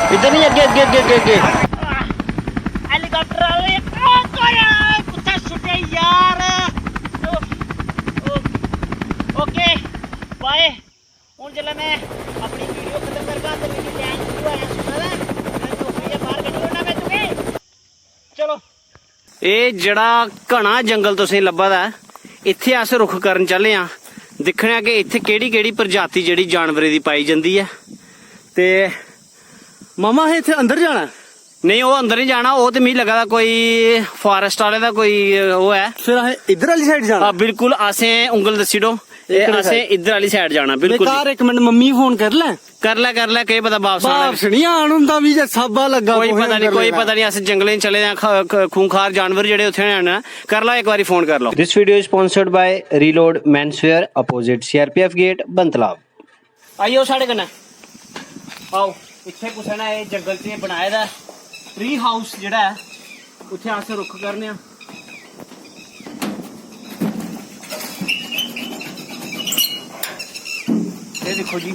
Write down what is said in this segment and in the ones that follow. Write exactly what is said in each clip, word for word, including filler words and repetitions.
इधर नहीं, अगे, अगे, अगे, अगे, अगे। हेलीकॉप्टर वाले, ओ, कोई, कुत्थै सुट्टे यार। ओ, ओ, ओके, बाय। हून जेल्लै मैं अपनी वीडियो खत्म करगा ते मेरी लैन शुरू होना, सुना दा? मैं तो ये बाहर कड्ढी ओड़ना मैं तुगी। चलो। एह् जेह्ड़ा घना जंगल तुसेंगी लब्भा दा ऐ, इत्थै अस रुख करन चले आं, दिक्खने आं कि इत्थै केह्ड़ी केह्ड़ी प्रजाति जेह्ड़ी जानवरें दी पाई जंदी ऐ। ते मामा, असें इत्थै अंदर जाना ऐ? नेईं, ओह् अंदर निं जाना, ओह् ते मिगी लग्गा दा कोई फारेस्ट आह्ले दा कोई ओह् ऐ। फिर असें इद्धर आह्ली साइड जाना? हां, बिल्कुल, असें उंगल दस्सी ओड़ो। एह् असें इद्धर आह्ली साइड जाना, बिल्कुल। घर इक मिंट मम्मी गी फोन कर लै। कर लै, कर लै, केह् पता बापस आना। बापस निं आन होंदा, मिगी जे स्हाबा लग्गा कोई पता निं, कोई पता निं, अस जंगलें च चले दे आं, ख-, ख-, खूंखार जानवर जेह्ड़े उत्थै हैन। कर लै इक बारी फोन, कर लै। This video is sponsored by Reload Menswear, opposite C R P F gate, बंतलाब। आई जाओ साढ़े कन्नै, आओ। इत्थै कुसै ने एह् जंगल च एह् बनाए दा ट्री हाउस जेह्ड़ा ऐ, उत्थै अस रुख करने आं। एह् दिक्खो जी,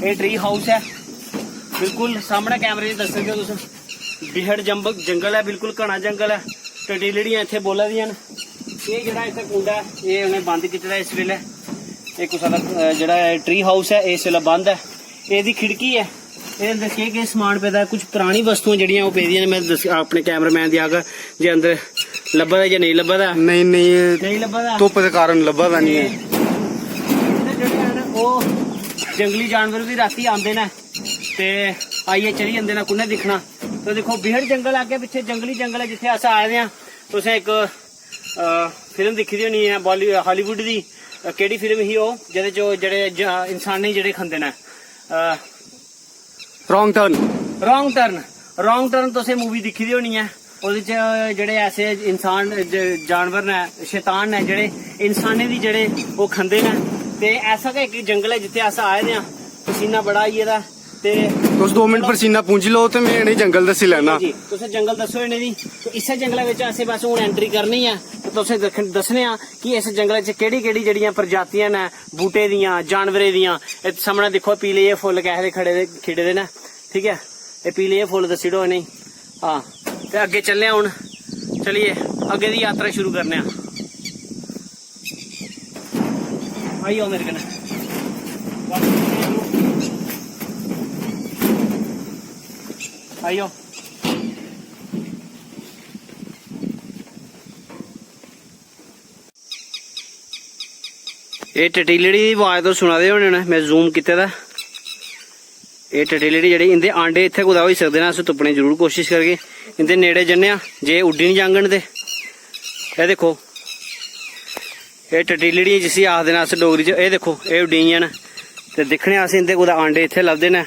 एह् ट्री हाउस ऐ, बिल्कुल सामनै कैमरे च दस्सी सकदे ओ तुस। बिहड़ जंब-, जंगल ऐ, बिल्कुल घना जंगल ऐ। टटीलड़ियां इत्थै बोला दियां न। एह् जेह्ड़ा इत्थै कुंड ऐ, एह् उ'नें बंद कीते दा इस बेल्लै। एह् कुसै दा, अ, जेह्ड़ा ऐ ट्री हाउस ऐ, एह् इस बेल्लै बंद ऐ। एह्दी खिड़की ऐ, एह्दे अंदर केह् केह् समान पेदा ऐ, कुछ परानी वस्तुआं जेह्ड़ियां ओह् पेदियां न, में दस्स-, अपने कैमरामैन गी आखगा जे अंदर लब्भा दा जां नेईं लब्भा दा। नेईं, नेईं, एह् नेईं लब्भा दा। धुप्प दे कारण लब्भा दा निं ऐ। इद्धर जेह्ड़े हैन ओह् जंगली जानवर बी रातीं आंदे न ते आइयै चली जंदे न, कु'न्नै दिक्खना। तो दिक्खो, बिहड़ जंगल अग्गें पिच्छें जंगली जंगल ऐ जित्थै अस आए दे आं। तुसें इक, अ, फिल्म दिक्खी दी होनी ऐ बाली-, हालीवुड दी, अ, केह्ड़ी फिल्म ही ओह् जेह्दे च ओह् जेह्ड़े ज-, इंसानें गी जेह्ड़े खंदे न, uh, wrong turn. Wrong turn, wrong turn तुसें मूवी दिक्खी दी होनी ऐ। ओह्दे च जेह्ड़े ऐसे इंसान, ज-, जानवर न, शैतान न जेह्ड़े इंसानें दी जेह्ड़े ओह् खंदे न। ते ऐसा गै इक जंगल ऐ जित्थै अस आए दे आं। पसीना बड़ा आई गेदा ऐ। ते तुस दो मिंट पसीना पूंजी लैओ ते में इ'नेंगी जंगल दस्सी लैना। जी, तुस जंगल दस्सो इ'नेंगी। ते इस्सै जंगलै बिच असें बस हून एंट्री करनी ऐ ते तुसें दक्ख-, दस्सने आं कि इस जंगलै च केह्ड़ी-केह्ड़ी जेह्ड़ियां प्रजातियां न बूह्टे दियां, जानवरें दियां। एह् सामनै दिक्खो, पीले एह् फुल्ल कैहे दे खड़े दे, खिड़े दे न, ठीक ऐ? एह् पीले एह् फुल्ल दस्सी ओड़ो इ'नेंगी। हां, ते अग्गें चलने आं हून। चलिए, अग्गें दी यात्रा शुरू करने आं। आई जाओ मेरे कन्नै, आई जाओ। एह् टटीलड़ी दी अवाज तुस सुना दे होने न, में जूम कीते दा। एह् टटीलड़ी जेह्ड़ी, इं'दे आंडे इत्थै कुतै होई सकदे न, अस तुप्पने दी जरूर कोशश करगे। इं'दे नेड़े जन्ने आं, जे उड्डी निं जाङन ते। एह् दिक्खो, एह् टटीलड़ी जिसी आखदे न अस डोगरी च, एह् दिक्खो, एह् उड्डी गेइयां न। ते दिक्खने आं अस, इं'दे कुतै आंडे इत्थै लभदे न,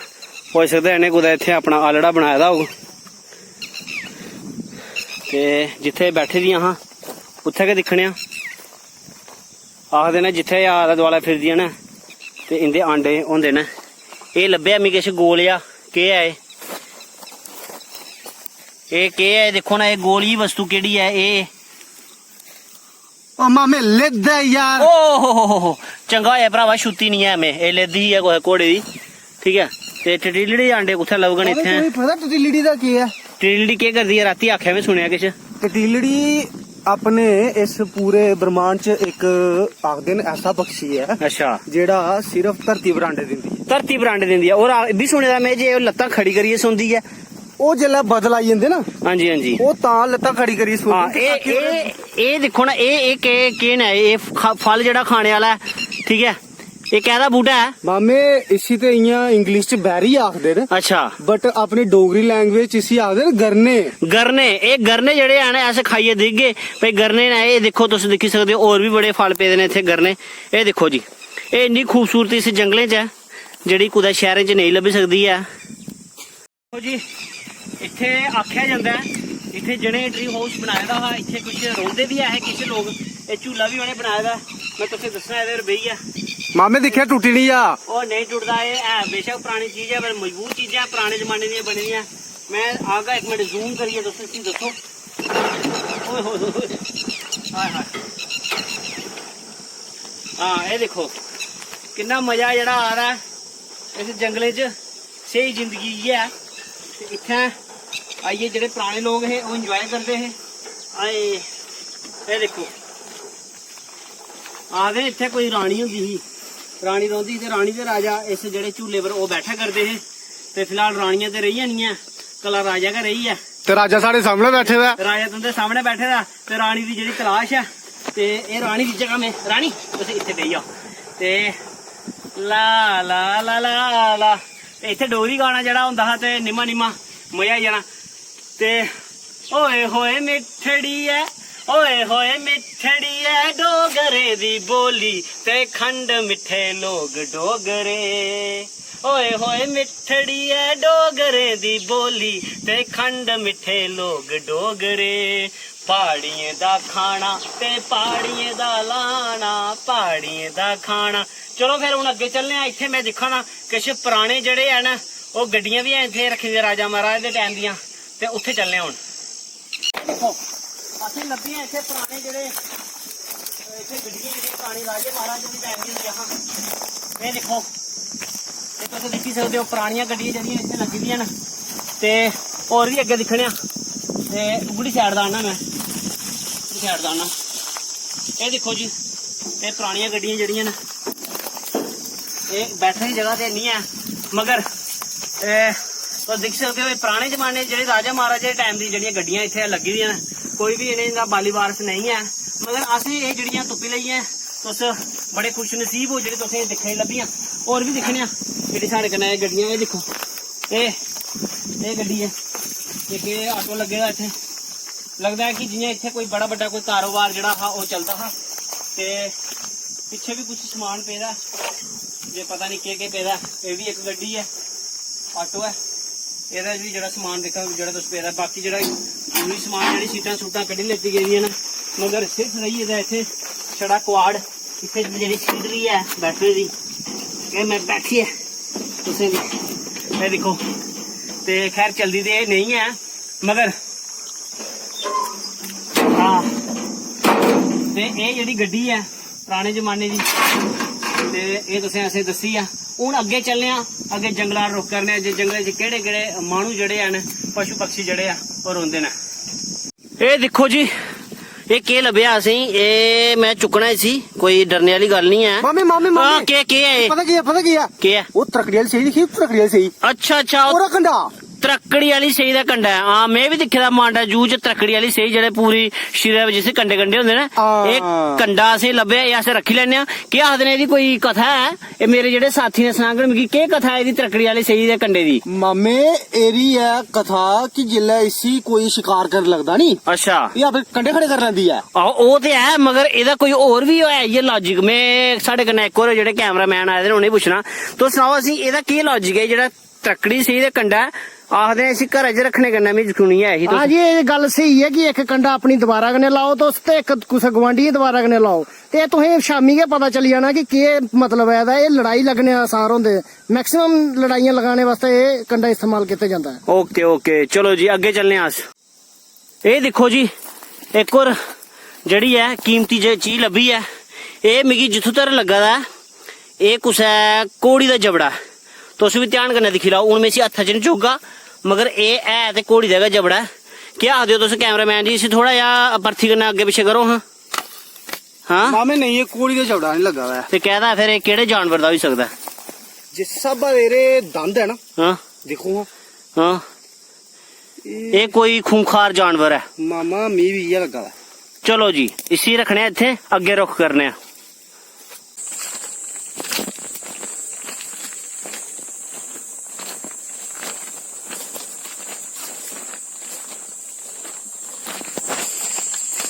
होई सकदा इ'नें कुतै इत्थै अपना आलड़ा बनाए दा होग। ते जित्थै बैठी दियां हां, उत्थै गै दिक्खने आं। आखदे न जित्थै एह् आलै दुआलै फिरदियां न ते इं'दे आंडे होंदे न। एह् लब्भेआ मिगी किश गोल जेहा, केह् ऐ एह्? एह् केह् ऐ? दिक्खो ना, एह् गोल जेही वस्तु केह्ड़ी ऐ एह्? ओ मामे, लेदा ऐ यार। ओ हो हो हो हो। चंगा होया भरावा, छुत्ती निं ऐ में, एह् लेदी ही ऐ कुसै घोड़े दी, ठीक ऐ? ते टटीलड़ी दे आंडे कुत्थै लभगन अबे, इत्थै? तुगी पता टटीलड़ी दा केह् ऐ? टटीलड़ी केह् करदी ऐ? रातीं आखेआ में, सुनेआ किश। टटीलड़ी अपने इस पूरे ब्रह्मांड च इक, आखदे न, ऐसा पक्षी ऐ, अच्छा। जेह्ड़ा सिर्फ धरती पर अंडे दिंदी ऐ। धरती पर अंडे दिंदी ऐ। और आ-, एह् बी सुने दा में जे ओह् लत्तां खड़ी करियै सौंदी ऐ। ओह् जेल्लै बदल आई जंदे ना, हां जी, हां जी। ओह् तां लत्तां खड़ी करियै सौंदी हां, ते एह्, ताकि ओह्दे एह्, एह् दिक्खो ना, एह्, एह् केह्, केह् न? एह् ख-, फल जेह्ड़ा खाने आह्ला ऐ, ठीक ऐ? एह् कैह्दा बूह्टा ऐ? मामे, इसी ते इ'यां English च berry आखदे न। अच्छा। But अपनी डोगरी language च इसी आखदे न गरने। गरने, एह् गरने जेह्ड़े हैन, अस खाइयै दिखगे भई गरने न। एह् दिक्खो, तुस दिक्खी सकदे ओ, होर बी बड़े फल पेदे न इत्थै गरने। एह् दिक्खो जी, एह् इन्नी खूबसूरती इस जंगलें च ऐ, जेह्ड़ी कुतै शैह्रें च नेईं लब्भी सकदी ऐ। दिक्खो जी, इत्थै आखेआ जंदा ऐ, इत्थै जि'नें tree house बनाए दा हा, इत्थै कुछ रौंह्दे बी ऐ हे किश लोक। एह् झूला बी उ'नें बनाए दा ऐ, में तुसें दस्सना एह्दे पर बेहियै। मामे दिक्खेआ, टुट्टी निं जा। ओह् नेईं टुटदा, एह् है बेशक परानी चीज ऐ, पर मजबूत चीजां पराने जमाने दियां बनी दियां। में आगा इक मिंट, zoom करियै तुस इसी दस्सो। ओए होए होए होए। हाय हाय। हां, एह् दिक्खो, किन्ना मजा जेह्ड़ा आ दा ऐ इस जंगलें च। स्हेई जिंदगी इ'यै ऐ। ते इत्थै आइयै जेह्ड़े पराने लोक हे, ओह् एंजॉय करदे हे। आए, एह् दिक्खो, आखदे इत्थै कोई रानी होंदी ही, रानी रौंह्दी ही, ते रानी ते राजा इस जेह्ड़े झूले पर ओह् बैठा करदे हे। ते फिलहाल रानियां ते रेहियां निं ऐ, कल्ला राजा गै रेही ऐ। ते राजा साढ़े सामनै बैठे दा ऐ। राजा तुं'दे सामनै बैठे दा, ते रानी दी जेह्ड़ी तलाश ऐ, ते एह् रानी दी जगह में, रानी, तुस इत्थै बेही जाओ। ते ला, ला, ला, ला, ला। ते इत्थै डोगरी गाना जेह्ड़ा होंदा हा, ते निम्मा निम्मा मजा आई जाना। ते ओए होए मिट्ठड़ी ऐ, ओए होए मिट्ठड़ी ऐ, डोगरे दी बोली ते खंड मिट्ठे लोग डोगरे। ओए होए मिट्ठड़ी ऐ, डोगरे दी बोली ते खंड मिट्ठे लोग डोगरे। प्हाड़ियें दा खाना ते प्हाड़ियें दा लाना, प्हाड़ियें दा खाना। चलो फिर हून अग्गें चलने आं। इत्थें में दिक्खा ना किश पराने जेह्ड़े हैन, ओह् गड्डियां बी हैन इत्थें रक्खी दियां राजा महाराज दे टैम दियां, ते उत्थें चलने आं हून। दिक्खो, असें लब्भियां इत्थें पराने जेह्ड़े, इत्थें गड्डियां जेह्ड़ियां परानी राजे महाराजे दे टैम दियां होंदियां हां। एह् दिक्खो, ते तुस दिक्खी सकदे ओ परानियां गड्डियां जेह्ड़ियां इत्थें लग्गी दियां न। ते होर बी अग्गें दिक्खने आं। ते उगड़ी साइड दा आना में, उगड़ी साइड दा आना। एह् दिक्खो जी, एह् परानियां गड्डियां जेह्ड़ियां न, एह् बैठने दी जगह ते निं ऐ, मगर एह् तुस दिक्खी सकदे ओ, एह् पराने जमाने च जेह्ड़े राजा महाराजे दे टैम दी जेह्ड़ियां गड्डियां इत्थें लग्गी दियां न, कोई बी इ'नें दा बाली वारस नेईं ऐ। मगर असें एह् जेह्ड़ियां तुप्पी लेइयां, तुस बड़े खुश नसीब ओ जेह्ड़े तुसें दिक्खने गी लब्भियां। होर बी दिक्खने आं जेह्ड़ी साढ़े कन्नै एह् गड्डियां, एह् दिक्खो, एह्, एह् गड्डी ऐ, इक एह् ऑटो लग्गे दा इत्थें। लगदा ऐ कि जि'यां इत्थें कोई बड़ा बड्डा कोई कारोबार जेह्ड़ा हा, ओह् चलदा हा। ते पिच्छें बी कुछ समान पेदा ऐ, जे पता निं केह् केह् पेदा ऐ। एह् बी इक गड्डी ऐ, ऑटो ऐ, एह्दे च बी जेह्ड़ा समान दिक्खो, जेह्ड़ा तुस पेदा ऐ। बाकी जेह्ड़ा जरूरी समान, जेह्ड़ी सीटां सूटां कड्ढी लैती गेदियां न, मगर सिर्फ रेही गेदा इत्थें छड़ा कुआड़। इत्थें जेह्ड़ी सीट बी ऐ बैठने दी, एह् में बैठियै तुसें गी, एह् दिक्खो, ते खैर चलदी ते एह् नेईं ऐ, मगर हां, ते एह् जेह्ड़ी गड्डी ऐ पराने जमाने दी, ते एह् तुसें असें दस्सी ऐ। हून अग्गें चलने आं, अग्गें जंगला रुख करने आं, जे जंगलै च केह्ड़े केह्ड़े माह्नू जेह्ड़े हैन, पशु पक्षी जेह्ड़े ऐ, ओह् रौंह्दे न। एह् दिक्खो जी, एह् केह् लब्भेआ असेंगी? एह् में चुक्कना इसी, कोई डरने आह्ली गल्ल निं ऐ। मामे, मामे, हां, मामे। केह्, केह् ऐ एह्? पता केह् ऐ, पता केह् ऐ? केह् ऐ? ओह् त्रक्कड़ी आह्ली सेही दिक्खी, त्रक्कड़ी आह्ली सेही। अच्छा, अच्छा, ओह् ओह् त्रक्कड़ी आह्ली सेही दा कंडा ऐ। हां, में बी दिक्खे दा मांडा जू च त्रक्कड़ी आह्ली सेही, जेह्ड़े पूरी सिरै पर जिसी कंडे कंडे होंदे न। हां। एह् कंडा असेंगी लब्भेआ, एह् अस रक्खी लैन्ने आं। केह् आखदे न, एह्दी कोई कथा ऐ? एह् मेरे जेह्ड़े साथी ने सनाङन मिगी, केह् कथा ऐ एह्दी त्रक्कड़ी आह्ली सेही दे कंडे दी? मामे, एह्दी ऐ कथा कि जिसलै इसी कोई शकार करन लगदा नी, अच्छा। एह् अपने कंडे खड़े करी लैंदी ऐ। आहो, ओह् ते ऐ, मगर एह्दा कोई होर बी है इ'यै लाजिक? में, साढ़े कन्नै इक होर जेह्ड़े कैमरा मैन आए दे न, उ'नेंगी पुच्छना। तुस सनाओ असेंगी, एह्दा केह् लाजिक ऐ जेह्ड़ा त्रक्कड़ी सेही दे कंडा ऐ? आखदे इसी घरै च रक्खने कन्नै, में सुनी ऐ ही तुस। हां जी, एह् गल्ल स्हेई ऐ कि इक कंडा अपनी दवारा कन्नै लाओ तुस ते इक कुसै गुआंढियै दवारा कन्नै लाओ। ते तुसें शामीं गै पता चली जाना कि केह् मतलब ऐ एह्दा। एह् लड़ाई लग्गने दे आसार होंदे। मैक्सिमम लड़ाइयां लगाने बास्तै एह् कंडा इस्तेमाल कीता जंदा ऐ। ओके, ओके, चलो जी, अग्गें चलने आं अस। एह् दिक्खो जी, इक होर जेह्ड़ी ऐ कीमती जे चीज लब्भी ऐ। एह् मिगी जित्थूं तगर लग्गा दा ऐ, एह् कुसै घोड़ी दा जबड़ा ऐ। तुस बी ध्यान कन्नै दिक्खी लैओ। हून में इसी हत्था च निं चुकगा, मगर एह् है ते घोड़ी दा गै जबड़ा ऐ। केह् आखदे ओ तुस, कैमरामैन जी? इसी थोह्ड़ा जेहा परथी कन्नै अग्गें पिच्छें करो हां। हां? मामे नेईं, एह् घोड़ी दा जबड़ा निं लग्गा दा ऐ। ते कैह्दा ऐ फिर? एह् केह्ड़े जानवर दा होई सकदा ऐ? जिस स्हाबा दे एह्दे दंद ऐ ना, हां। दिक्खो हां। हां। एह् एह् कोई खूंखार जानवर ऐ। मामा, मी बी इ'यै लग्गा दा। चलो जी, इसी रक्खने आं इत्थें, अग्गें रुख करने आं।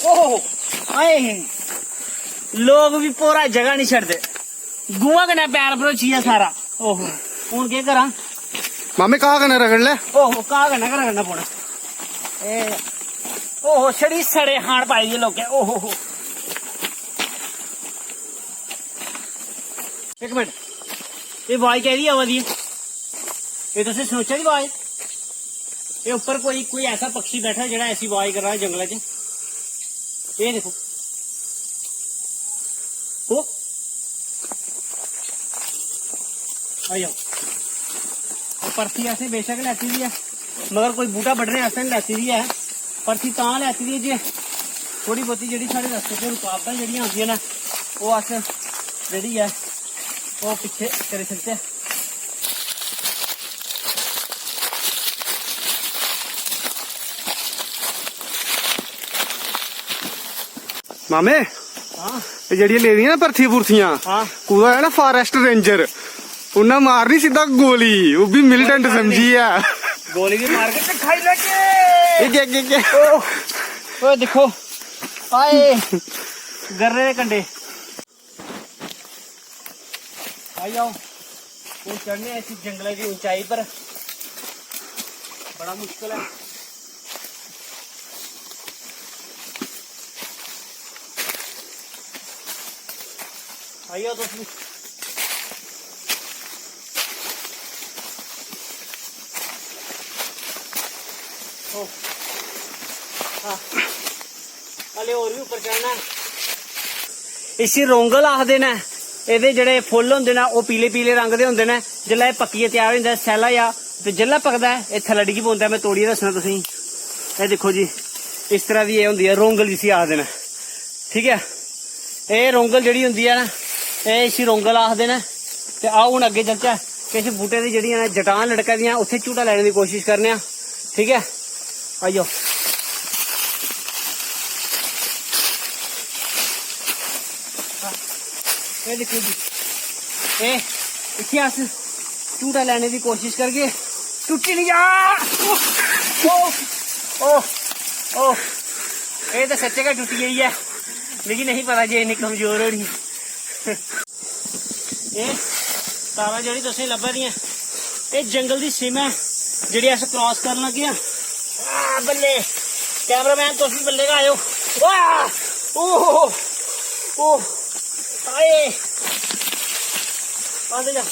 ओहो, हाय, लोक बी भोरा जगह निं छड्डदे, गुआं कन्नै पैर भरोची गेआ सारा। ओहो, हून केह् करां? मामे, घाऽ कन्नै रगड़ लै। ओहो, घाऽ कन्नै गै रगड़ना पौना। ए, ओहो, छड़ी सड़े खान पाई दी लोकें। ओहो हो। इक मिंट, एह् आवाज कैह्दी आवा दी ऐ? एह् तुसें सुनोचा दी आवाज? एह् उप्पर कोई, कोई ऐसा पक्षी बैठा जेह्ड़ा ऐसी आवाज करा दा जंगलै च। एह् दिक्खो। ओ। आई जाओ। परथी असें बेशक लैती दी ऐ, मगर कोई बूह्टा बड्ढने आस्तै निं लैती दी ऐ, भर्थी तां लैती दी ऐ जे थोह्ड़ी बहुती जेह्ड़ी साढ़े रस्ते च रुकावटां जेह्ड़ियां आंदियां न, ओह् अस जेह्ड़ी ऐ, ओह् पिच्छे करी सकचै। मामे, हां। एह् जेह्ड़ियां लेदियां ना भर्थियां भुर्थियां, हां। कुतै है ना forest ranger, उन्नै मारनी सिद्धा गोली, ओह् बी militant समझियै। गोली भी मार के ते खाई लैगे। एह् के, के, के? ओह्, ओह् दिक्खो, आए गर्रे दे कंडे। आई जाओ, हून चढ़ने आं इसी जंगलै दी उंचाई पर। बड़ा मुश्कल ऐ। आई जाओ तुस बी। ओ, हां। हले होर बी उप्पर चढ़ना ऐ। इसी रोंगल आखदे न। एह्दे जेह्ड़े फुल्ल होंदे न, ओह् पीले पीले रंग दे होंदे न। जेल्लै एह् पक्कियै त्यार होई जंदा ऐ, सैल्ला जेहा, ते जेल्लै पकदा ऐ, एह् इत्थै लटकी पौंदा ऐ। में तोड़ियै दस्सना तुसेंगी। एह् दिक्खो जी, इस तरह दी एह् होंदी ऐ, रोंगल जिसी आखदे न। ठीक ऐ, एह् रोंगल जेह्ड़ी होंदी ऐ ना, एह् इसी रोंगल आखदे न। ते आओ, हून अग्गें चलचै, किश बूह्टे दी जेह्ड़ियां न, जटां लटका दियां, उत्थै झूटा लैने दी कोशिश करने आं। ठीक ऐ, आई जाओ। एह् दिक्खो जी, एह् इत्थै अस झूटा लैने दी कोशिश करगे, टुट्टी निं जा। ओ, ओ, ओ, ओ, एह् ते सच्चें गै टुट्टी गेई ऐ, मिगी नेईं पता जे इन्नी कमजोर होनी। एह् तारां जेह्ड़ी तुसेंगी लब्भा दियां, एह् जंगल दी सीमा ऐ जेह्ड़ी अस cross करन लगे आं। आ, बल्ले, cameraman तुस बी बल्ले गै आएओ। वाह! ओहो! ओह! आए! आंदे जा।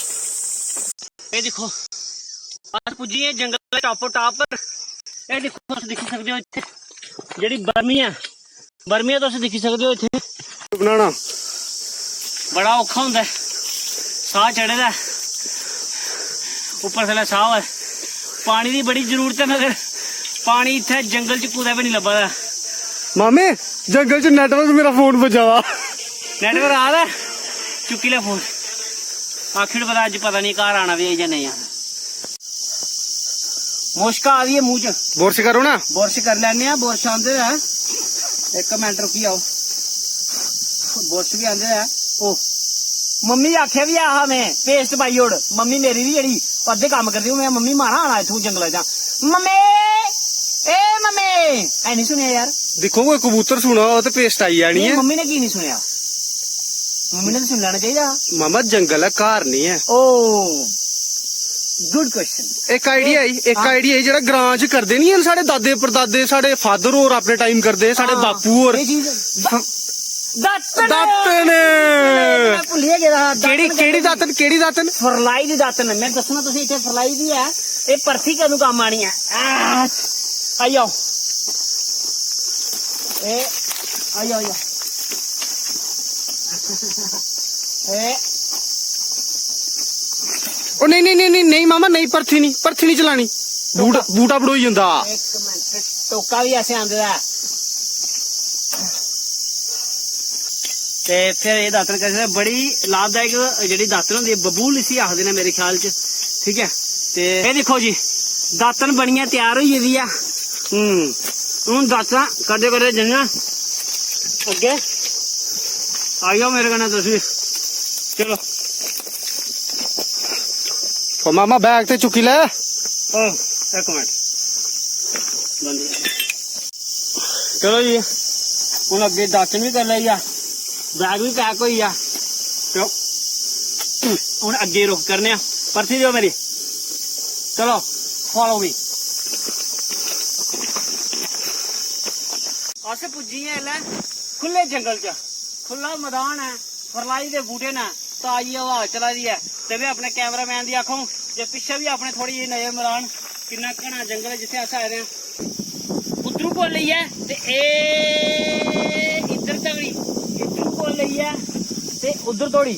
एह् दिक्खो, अस पुज्जी गे जंगल दे टॉपो टॉप पर। एह् दिक्खो, तुस दिक्खी सकदे ओ इत्थै जेह्ड़ी बर्मी ऐ, बर्मियां तुस दिक्खी सकदे ओ इत्थै। बनाना। बड़ा औखा होंदा ऐ, साह् चढ़े दा ऐ, उप्पर थल्लै साह् होऐ। पानी दी बड़ी जरूरत ऐ, मगर पानी इत्थै जंगल च कुतै बी निं लब्भा दा। मामे, जंगल च network मेरा फोन बज्जा दा। Network आ दा ऐ? चुक्की लै फोन। आखी ओड़ पता, अज्ज पता निं घर आना बी ऐ जां नेईं आना। मुश्क आ दी ऐ मूंह च। बुरश करो ना। बुरश करी लैन्ने आं, बुरश आंदे दा ऐ। इक मिंट रुकी जाओ। बुरश बी आंदे दा ऐ। ओ, मम्मी गी आखेआ बी ऐ हा में, paste पाई ओड़। मम्मी मेरी बी जेह्ड़ी, ओह् अद्धे कम्म करदी, हून में मम्मी मारा आना इत्थूं जंगलै चा। मम्मी, ए मम्मी, ऐ निं सुनेआ यार। दिक्खो, कोई कबूतर सुना होऐ ते paste आई जानी नेईं, ऐ। मम्मी ने की निं सुनेआ? मम्मी ने तो सुन लेना चाहिए। मामा, जंगल ऐ, घर नहीं ऐ। ओ, good question। इक idea आई, इक हाँ। Idea आई, जेह्ड़ा ग्रां च करदे नहीं हैन साढ़े दादे परदादे, साढ़े father होर अपने time करदे हे, साढ़े हाँ, बापू होर। ये चीज द-, हाँ। दातन। दातन। मैं भुल्लियै गेदा हा, केह्ड़ी, दातन केह्ड़ी कहदे दातन, केह्ड़ी दातन? फरलाई दी दातन। मैं दस्सना तुसें इत्थै फरलाई दी ऐ, एह् परथी कदूं कम्म आनी ऐ। आ, आई जाओ। ए, आई जाओ, आई जाओ। ए। ओ नहीं, नहीं, नहीं, नहीं, नहीं मामा, नहीं, परथी नहीं, परथी नहीं चलानी। बूट, टोका। बूटा बड़ोई जंदा। एक मिनट, टोका भी ऐसे आंदे दा। ते फिर एह् दातन करी सकदे। बड़ी लाभदायक जेह्ड़ी दातन होंदी ऐ, बबूल इसी आखदे न मेरे ख्याल च, ठीक ऐ। ते एह् दिक्खो जी, दातन बनियै त्यार होई गेदी ऐ। हूं, हून दातन करदे करदे जन्ने आं अग्गें। आई जाओ मेरे कन्नै तुस बी, चलो। ओ मामा, बैग ते चुक्की लै। ओ, इक मिनट। बंद कर। चलो जी, हून अग्गें दातन बी करी लेई आ, बैग बी pack होई गेआ। चलो, हून अग्गें रुख करने आं। परथी देओ मेरी। चलो, follow me। अस पुज्जी गे इसलै खु'ल्ले जंगल च। खु'ल्ला मदान ऐ, फरलाई दे बूह्टे न, ताजी हवा चला दी ऐ। ते में अपने cameraman दी आखङ जे पिच्छें बी अपने थोह्ड़ी जेही नजर मरान, किन्ना घना जंगल ऐ जित्थै अस आए दे आं। उद्धरू कोला लेइयै ते एह् इद्धर तगड़ी, इद्धरू कोला लेइयै ते उद्धर धोड़ी,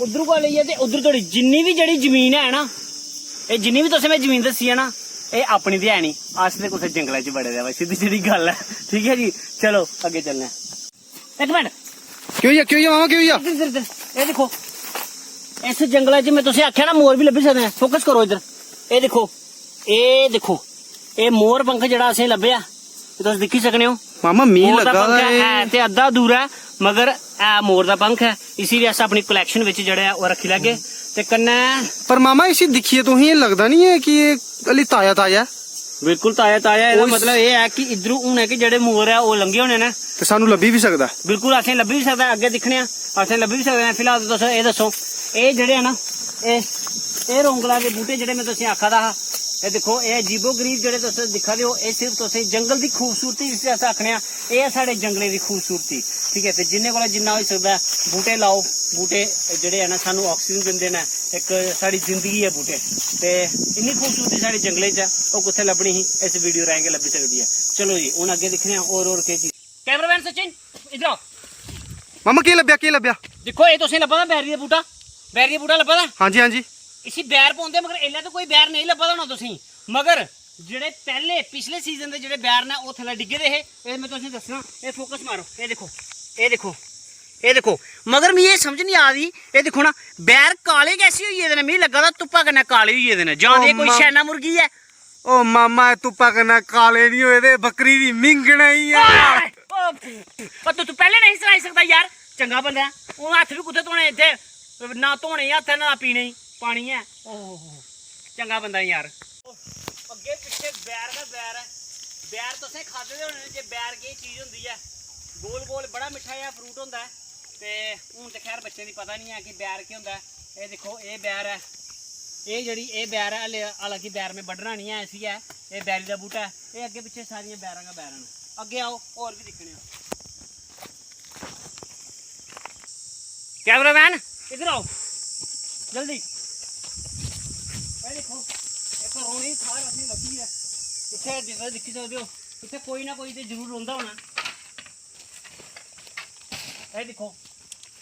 उद्धरू कोला लेइयै ते उद्धर धोड़ी जिन्नी बी जेह्ड़ी जमीन ऐ ना, एह् जिन्नी बी तुसें में जमीन दस्सी ऐ ना, एह् अपनी ते है नहीं, अस ते कुसै जंगलै च बड़े दे आं, बस सिद्धी जेही गल्ल ऐ। ठीक ऐ जी, चलो अग्गें चलने आं। इक मिंट, क्यों होई गेआ, क्यों होई गेआ मामा, क्यों होई गेआ? इद्धर, इद्धर, इद्धर। एह् दिक्खो, इस जंगलै च में तुसें आखेआ ना, मोर बी लब्भी सकदे न। फोकस करो इद्धर। एह् दिक्खो, एह् दिक्खो, एह् मोर पंख जेह्ड़ा असें लब्भेआ, एह् तुस दिक्खी सकने ओ। मामा, मी मोर दा लग्गा पंख दा ऐ, एह् है ते अद्धा अधूरा ऐ, मगर है मोर दा पंख ऐ। इसी बी अस अपनी कलैक्शन बिच जेह्ड़ा ऐ, ओह् रक्खी लैगे। ते कन्नै पर मामा, इसी दिक्खियै तुसें एह् लगदा निं ऐ कि एह् हल्ली ताजा ताजा ऐ? बिल्कुल ताजा ताजा। एह्दा ओह् मतलब एह् ऐ कि इद्धरू हून ऐ कि जेह्ड़े मोर ऐ, ओह् लंघे होने न। ते सानू लब्भी बी सकदा। बिल्कुल, असें लब्भी बी सकदा, अग्गें दिक्खने आं, असें लब्भी बी सकदा। फिलहाल तुस एह् दस्सो, एह् जेह्ड़े ऐ ना, एह्, एह् रौंगला दे बूह्टे जेह्ड़े में तुसेंगी आखा दा हा, एह् दिक्खो, एह् अजीबो गरीब जेह्ड़े तुस दिक्खा दे ओ, एह् सिर्फ तुसें जंगल दी खूबसूरती जिसी अस आखने आं, एह् ऐ साढ़े जंगलें दी खूबसूरती। ठीक ऐ, ते जिन्ने कोला जिन्ना होई सकदा ऐ, बूह्टे लाओ। बूह्टे जेह्ड़े ऐ ना, सानू ऑक्सीजन दिंदे न, इक साढ़ी जिंदगी ऐ बूह्टे। ते इन्नी खूबसूरती साढ़े जंगलें च ऐ, ओह् कुत्थै लब्भनी ही? इस वीडियो राहें गै लब्भी सकदी ऐ। चलो जी, हून अग्गें दिक्खने आं होर होर केह् चीज। कैमरामैन सचिन, इद्धर आओ। मामा, केह् लब्भेआ, केह् लब्भेआ? दिक्खो, एह् तुसें लब्भा दा बैरी दा बूह्टा, बैरी दा बूह्टा लब्भा दा? हां जी, हां जी। इसी बैर पौंदे, मगर इसलै ते कोई बैर नेईं लब्भा दा होना तुसेंगी, मगर जेह्ड़े पैह्ले पिछले सीजन दे जेह्ड़े बैर न, ओह् थल्लै डिग्गे दे हे। एह् में तुसेंगी दस्सना, एह् फोकस मारो, एह् दिक्खो, एह् दिक्खो, एह् दिक्खो। मगर मिगी एह् समझ निं आ दी, एह् दिक्खो ना, बैर काले कैसे होई गेदे न? मिगी लग्गा दा धुप्पा कन्नै काले होई गेदे न, जां ते ओह् कोई मां- शैना मुर्गी ऐ। ओ मामा, एह् धुप्पा कन्नै काले निं होए दे, बकरी दी मिंगना ही ऐ। ओए, ओ, ओ, तू, तू पैह्लें नेईं सनाई सकदा यार, चंगा बंदा ऐ। हून हत्थ बी कुत्थै धोने इत्थै, ना धोने गी हत्थ ऐ, ना पीने गी पानी ऐ। ओहो, चंगा बंदा ऐ यार। अग्गें पिच्छें बैर गै बैर ऐ। बैर तुसें खाद्धे दे होने न, जे बैर केह् चीज होंदी ऐ। गोल गोल बड़ा मिट्ठा जेहा फ्रूट होंदा ऐ। ते हून ते खैर बच्चें गी पता निं ऐ कि बैर केह् होंदा ऐ। एह् दिक्खो, एह् बैर ऐ, एह् जेह्ड़ी एह् बैर ऐ, हल्ले, हालांकि बैर में बड्ढना निं ऐ इसी ऐ, एह् बैरी दा बूह्टा ऐ। एह् अग्गें पिच्छें सारियां बैरां गै बैरां न। अग्गें आओ, होर बी दिक्खने आं। कैमरामैन, इद्धर आओ, जल्दी। एह् दिक्खो, इक रौह्ने दी थाह्र असेंगी लब्भी ऐ। इत्थै जिसलै दिक्खी सकदे ओ, इत्थै कोई ना कोई ते जरूर रौंह्दा होना। एह् दिक्खो,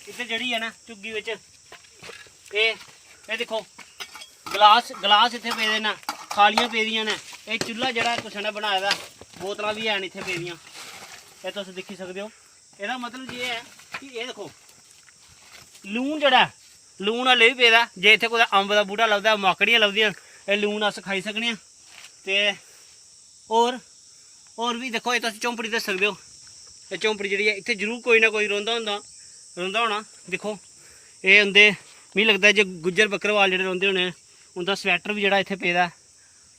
इत्थै जेह्ड़ी ऐ ना, झुग्गी बिच एह्, एह् दिक्खो, गलास, गलास इत्थै पेदे न, थालियां पेदियां न। एह् चु'ल्ला जेह्ड़ा कुसै ने बनाए दा, बोतलां बी हैन इत्थै पेदियां, एह् तुस दिक्खी सकदे ओ। एह्दा मतलब जे ऐ कि एह् दिक्खो, लून जेह्ड़ा ऐ, लून हल्ले बी पेदा। जे इत्थै कुतै अम्ब दा बूह्टा लभदा ऐ, माकड़ियां लभदियां न, एह् लून अस खाई सकने आं। ते होर, होर बी दिक्खो, एह् तुस झोंपड़ी दस्सी सकदे ओ। एह् झोंपड़ी जेह्ड़ी ऐ, इत्थै जरूर कोई ना कोई रौंह्दा होंदा, रौंह्दा होना। दिक्खो, एह् उं'दे, मिगी लगदा जे गुज्जर बक्करवाल जेह्ड़े रौंह्दे होने, उं'दा स्वैटर बी जेह्ड़ा इत्थै पेदा ऐ,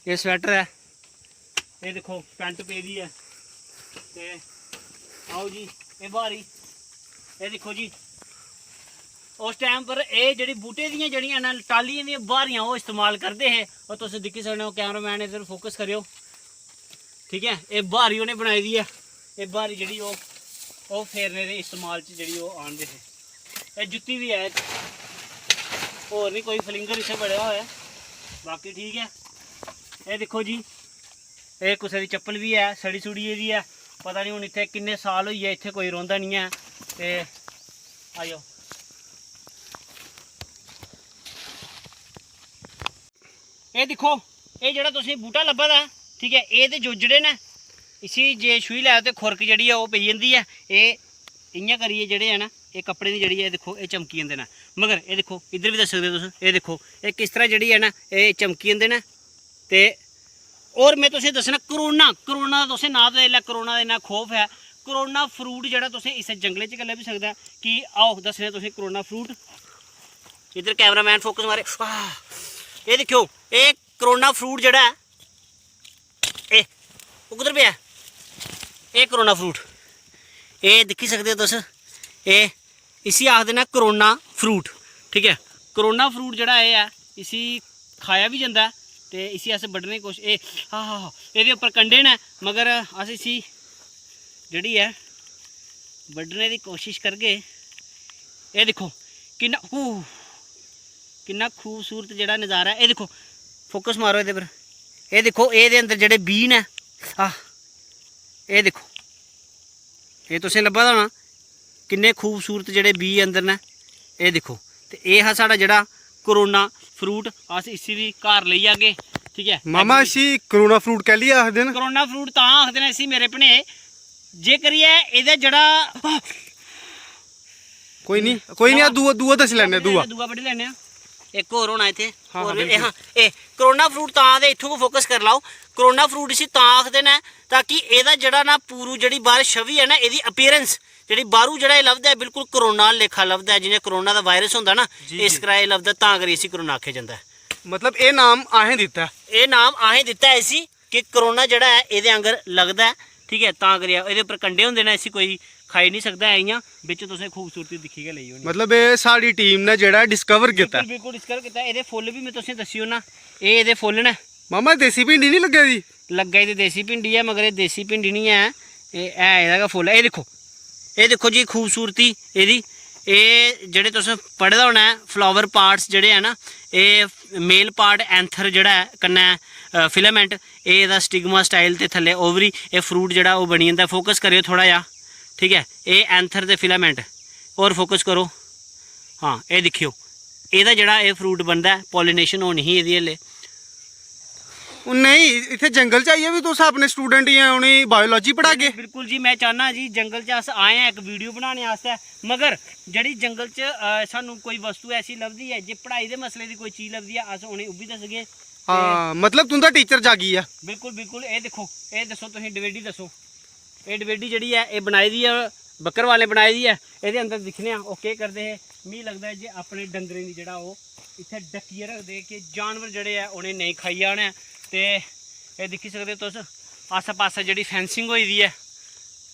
एह् स्वैटर ऐ। एह् दिक्खो, पैंट पेदी ऐ। ते आओ जी, एह् ब्हारी, एह् दिक्खो जी, उस टाइम पर एह् जेह्ड़ी बूह्टे दियां जेह्ड़ियां न, टाह्लियें दियां ब्हारियां ओह् इस्तेमाल करदे हे। ओह् तुस दिक्खी सकने ओ, कैमरामैन इद्धर फोकस करेओ। ठीक ऐ, एह् ब्हारी उ'नें बनाई दी ऐ। एह् ब्हारी जेह्ड़ी ओह्, ओह् फेरने दे इस्तेमाल च जेह्ड़ी ओह् आह्नदे हे। एह् जुत्ती बी ऐ, होर निं कोई फलिंगर इत्थै बड़ेआ होऐ, बाकी ठीक ऐ। एह् दिक्खो जी, एह् कुसै दी चप्पल बी ऐ, सड़ी सुड़ी गेदी ऐ। पता निं हून इत्थै किन्ने साल होई गे, इत्थै कोई रौंह्दा निं ऐ। ते आई जाओ। एह् दिक्खो, एह् जेह्ड़ा तुसेंगी बूह्टा लब्भा दा ऐ, ठीक ऐ, एह् ते जोजड़े न, इसी जे छूही लैओ ते खुरक जेह्ड़ी ऐ ओह् पेई जंदी ऐ। एह् इ'यां करियै जेह्ड़े ऐ ना, एह् कपड़े दी जेह्ड़ी ऐ, एह् दिक्खो, एह् चमकी जंदे न। मगर एह् दिक्खो, इद्धर बी दस्सी सकदे तुस, एह् दिक्खो, एह् किस तरह जेह्ड़ी ऐ ना, एह् चमकी जंदे न। ते होर में तुसेंगी दस्सना, करोना, करोना दा तुसें नांऽ ते इसलै करोना दा इन्ना खौफ ऐ, करोना फ्रूट जेह्ड़ा तुसें इस्सै जंगलै च गै लब्भी सकदा ऐ। कि आओ दस्सने आं तुसेंगी करोना फ्रूट। इद्धर कैमरामैन फोकस मारे। आह, एह् दिक्खेओ, एह् करोना फ्रूट जेह्ड़ा ऐ, एह्, ओह् कुद्धर पेआ? एह् करोना फ्रूट, एह् दिक्खी सकदे ओ तुस। एह्, इसी आखदे न करोना फ्रूट। ठीक ऐ, करोना फ्रूट जेह्ड़ा एह् ऐ, इसी खाया बी जंदा ऐ। ते इसी अस बड्ढने दी कोशश, एह्, हा, हा, हा, एह्दे उप्पर कंडे न, मगर अस इसी जेह्ड़ी ऐ, बड्ढने दी कोशश करगे। एह् दिक्खो, किन्ना, हू, किन्ना खूबसूरत जेह्ड़ा नज़ारा ऐ। एह् दिक्खो, फोकस मारो एह्दे पर। एह् दिक्खो, एह्दे अंदर जेह्ड़े बीऽ न, आह, एह् दिक्खो, एह् तुसें लब्भा दा होना, किन्ने खूबसूरत जेह्ड़े बीऽ अंदर न। एह् दिक्खो, ते एह् हा साढ़ा जेह्ड़ा करोना फ्रूट। अस इसी बी घर लेई जागे। ठीक ऐ। मामा, इसी कोरोना फ्रूट कैह्ली आखदे न? कोरोना फ्रूट तां आखदे न इसी मेरे भने, जे करियै एह्दा जेह्ड़ा कोई नहीं, कोई नहीं, अस दूआ दूआ दस्सी लैने, दूआ। दूआ पढ़ी लैने आं। इक होर होना इत्थै। हां, होर हां, एह् हां, एह् कोरोना फ्रूट तां आखदे, इत्थूं गै फोकस करी लैओ। कोरोना फ्रूट इसी तां आखदे न ताकि एह्दा जेह्ड़ा ना पूरू जेह्ड़ी बाह्र छवि ऐ ना, एह्दी अपीयरेंस जेह्ड़ी बाह्रू जेह्ड़ा एह् लभदा ऐ, बिल्कुल कोरोना आह्ला लेखा लभदा ऐ। जि'यां कोरोना दा वायरस होंदा ना, जी, इस जी। करा एह् लभदा, तां करियै इसी कोरोना आखेआ जंदा ऐ। मतलब एह् नाम असें दित्ता ऐ। एह् नाम असें दित्ता ऐ इसी कि कोरोना जेह्ड़ा ऐ एह्दे आंगर लगदा ऐ, ठीक ऐ। तां करियै एह्दे उप्पर कंडे होंदे न, इसी कोई खाई निं सकदा ऐ। इ'यां बिच तुसें खूबसूरती दिक्खी गै लेई होनी। मतलब एह् साढ़ी टीम ने जेह्ड़ा डिस्कवर कीता। बिल्कुल, बिल्कुल डिस्कवर कीता। एह्दे फुल्ल बी में तुसें दस्सी ओड़ना, एह् एह्दे फुल्ल न। मामा, देसी भिंडी नहीं लग्गी दी? लग्गा दी ते देसी भिंडी ऐ, मगर एह् देसी भिंडी निं ऐ, एह् ऐ एह्दा गै फुल्ल। एह् दिक्खो, एह् दिक्खो जी खूबसूरती एह्दी। एह् जेह्ड़े तुस पढ़े दा होना ऐ, फ्लावर पार्ट्स जेह्ड़े ऐ ना, एह् मेल पार्ट एंथर जेह्ड़ा ऐ, कन्नै फिलामेंट, एह् एह्दा स्टिग्मा स्टाइल ते थल्ले ओवरी, एह् फ्रूट जेह्ड़ा ओह् बनी जंदा। फोकस करेओ थोह्ड़ा जेहा, ठीक ऐ। एह् एंथर ते फिलामेंट, होर फोकस करो। हां, एह् दिक्खेओ, एह्दा जेह्ड़ा एह् फ्रूट बनदा ऐ, पॉलिनेशन होनी ही एह्दी हल्ले। नेईं, इत्थै जंगल च आइयै बी तुस अपने स्टूडेंट जां उ'नेंगी बायोलॉजी पढ़ागे? बिल्कुल जी, में चाह्न्नां जी, जंगल च अस आए आं इक वीडियो बनाने आस्तै, मगर जेह्ड़ी जंगल च अ, सानू कोई वस्तु ऐसी लभदी ऐ, जे पढ़ाई दे मसले दी कोई चीज लभदी ऐ, अस उ'नेंगी ओह् बी दसगे। हां, मतलब तुं'दा टीचर जागी गेआ। बिल्कुल, बिल्कुल। एह् दिक्खो, एह् दस्सो तुसें, डवेडी दस्सो। एह् डवेडी जेह्ड़ी ऐ, एह् बनाई दी ऐ, बक्करवालें बनाई दी ऐ। एह्दे अंदर दिक्खने आं ओह् केह् करदे हे। मिगी लगदा ऐ जे अपने डंगरें दी जेह्ड़ा ओह् इत्थै डक्कियै रखदे कि जानवर जेह्ड़े ऐ उ'नें नेईं खाई जान ऐ। ते एह् दिक्खी सकदे ओ तुस, आस्सै पास्सै जेह्ड़ी फैंसिंग होई दी ऐ,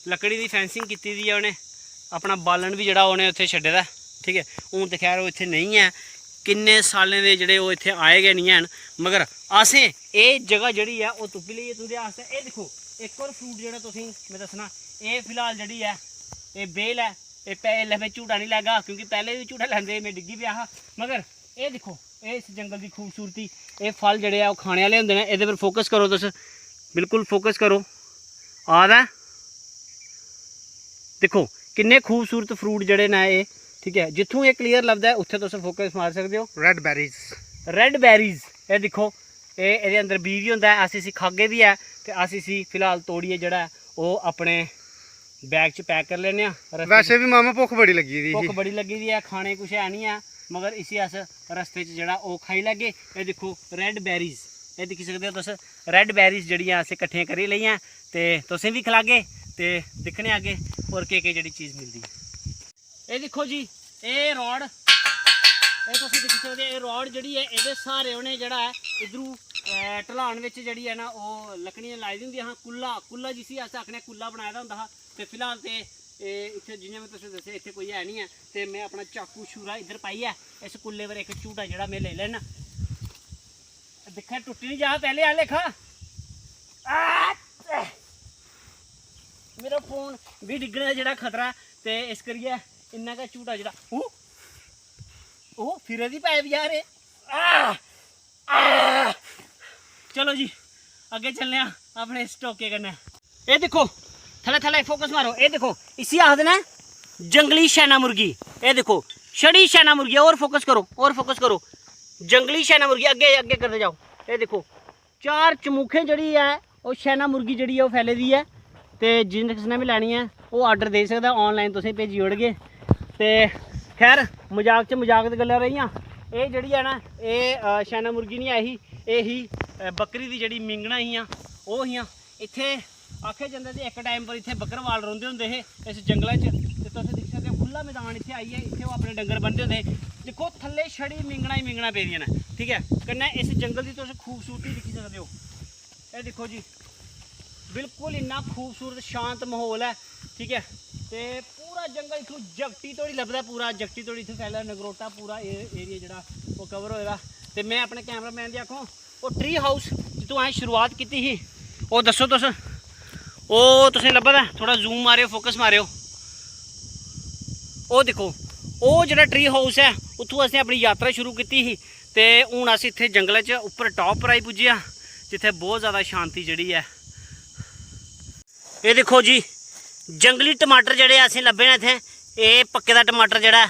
लकड़ी दी फैंसिंग कीती दी ऐ उ'नें। अपना बालन बी जेह्ड़ा उ'नें उत्थै छड्डे दा ऐ, ठीक ऐ। हून ते खैर ओह् इत्थै नेईं ऐ, किन्ने सालें दे जेह्ड़े ओह् इत्थै आए गै निं हैन। मगर असें एह् जगह जेह्ड़ी ऐ ओह् तुप्पी लेई ऐ तुं'दे आस्तै। एह् दिक्खो, इक होर फ्रूट जेह्ड़ा तुसेंगी में दस्सना, एह् फिलहाल जेह्ड़ी ऐ एह् बेल ऐ। एह् पै- एल्लै में झूटा निं लैगा, क्योंकि पैह्लें बी झूटा लैंदे हे, में डिग्गी पेआ हा। मगर एह् दिक्खो, एह् इस जंगल दी खूबसूरती। एह् फल जेह्ड़े ऐ ओह् खाने आह्ले होंदे न। एह्दे पर फोकस करो तुस, बिल्कुल फोकस करो। आ दा ऐ? दिक्खो किन्ने खूबसूरत फ्रूट जेह्ड़े न एह्, ठीक ऐ। जित्थूं एह् क्लियर लभदा ऐ उत्थै तुस फोकस मारी सकदे ओ। Red berries. रेड बेरीज, एह् दिक्खो, एह् एह्दे अंदर बीऽ बी होंदा ऐ। अस इसी खागे बी ऐ ते अस इसी फिलहाल तोड़ियै जेह्ड़ा ऐ ओह् अपने बैग च पैक करी लैन्ने आं। रस्ते च वैसे बी मामा भुक्ख बड़ी लग्गी दी ही। भुक्ख बड़ी लग्गी दी ऐ, खाने गी कुछ है निं ऐ, मगर इसी अस रस्ते च जेह्ड़ा ओह् खाई लैगे। एह् दिक्खो रेड बेरीज, एह् दिक्खी सकदे ओ तुस, रेड बेरीज जेह्ड़ियां असें कट्ठियां करी लेइयां ते तुसें बी खलागे ते दिक्खने आगे होर केह् केह् जेह्ड़ी चीज़ मिलदी ऐ। एह् दिक्खो जी, एह् राड, एह् तुस दिक्खी सकदे, एह् राड जेह्ड़ी ऐ, एह्दे स्हारे उ'नें जेह्ड़ा ऐ इद्धरू, अ, ढलान बिच जेह्ड़ी ऐ ना, ओह् लकड़ियां लाई दी होंदियां हां। कुल्ला, कुल्ला जिसी अस आखने आं, कुल्ला बनाए दा होंदा हा। ते फिलहाल ते एह् इत्थै, जि'यां में तुसें दस्सेआ, इत्थै कोई है निं ऐ। ते में अपना चाकू छूरा इद्धर पाइयै इस कुल्ले पर इक झूटा जेह्ड़ा में लेई लैना। दिक्खेआ, टुट्टी निं जा पैह्लें आह्ला लेखा। आ! मेरा फोन बी डिग्गने दा जेह्ड़ा खतरा ऐ, ते इस करियै इन्ना गै झूटा जेह्ड़ा, ओह्, ओह् फिरे दी पाइप यार एह्। आ! आ! चलो जी, अग्गें चलने आं अपने स्टोके कन्नै। एह् दिक्खो, थल्लै, थल्लै फोकस मारो। एह् दिक्खो, इसी आखदे न जंगली शैना मुर्गी। एह् दिक्खो, छड़ी शैना मुर्गी ऐ। होर फोकस करो, होर फोकस करो। जंगली शैना मुर्गी, अग्गें, अग्गें करदे जाओ। एह् दिक्खो, चार चमुखे जेह्ड़ी ऐ, ओह् शैना मुर्गी जेह्ड़ी ऐ, ओह् फैली दी ऐ। ते जिस ने बी लैनी ऐ, ओह् आर्डर देई सकदा, आनलाइन तुसेंगी भेजी ओड़गे। ते खैर, मजाक च मजाक दी गल्लां रेहियां। एह् जेह्ड़ी ऐ ना, एह्, अ, शैना मुर्गी निं ऐ ही, एह् ही, अ, बकरी दी जेह्ड़ी मिंगनां हियां, ओह् हियां। इत्थै आखेआ जंदा जे इक टाइम पर इत्थै बक्करवाल रौंह्दे होंदे हे इस जंगलै च। ते तुस दिक्खी सकदे ओ, खु'ल्ला मैदान इत्थै आइयै, इत्थै ओह् अपने डंगर ब'नदे होंदे हे। दिक्खो, थल्लै छड़ी मिंगनां ही मिंगनां पेदियां न, ठीक ऐ। कन्नै इस जंगल दी तुस खूबसूरती दिक्खी सकदे ओ। एह् दिक्खो जी, बिल्कुल इन्ना खूबसूरत शांत म्हौल ऐ, ठीक ऐ। ते पूरा जंगल इत्थूं जगटी धोड़ी लभदा ऐ, पूरा जगटी धोड़ी इत्थूं फैले दा, नगरोटा पूरा एह् एरिया जेह्ड़ा ओह् कवर होए दा। ते में अपने कैमरामैन गी आखों, ओह् ट्री हाउस जित्थूं असें शुरुआत कीती ही, ओह् दस्सो तुस, ओह् तुसें लब्भा दा? थोह्ड़ा जूम मारेओ, फोकस मारेओ। ओह् दिक्खो, ओह् जेह्ड़ा ट्री हाउस ऐ, उत्थूं असें अपनी यात्रा शुरू कीती ही। ते हून अस इत्थै जंगलै च उप्पर टॉप पर आई पुज्जे आं, जित्थै बहुत ज़्यादा शांति जेह्ड़ी ऐ। एह् दिक्खो जी, जंगली टमाटर जेह्ड़े असें लब्भे न इत्थै, एह् पक्के दा टमाटर जेह्ड़ा ऐ,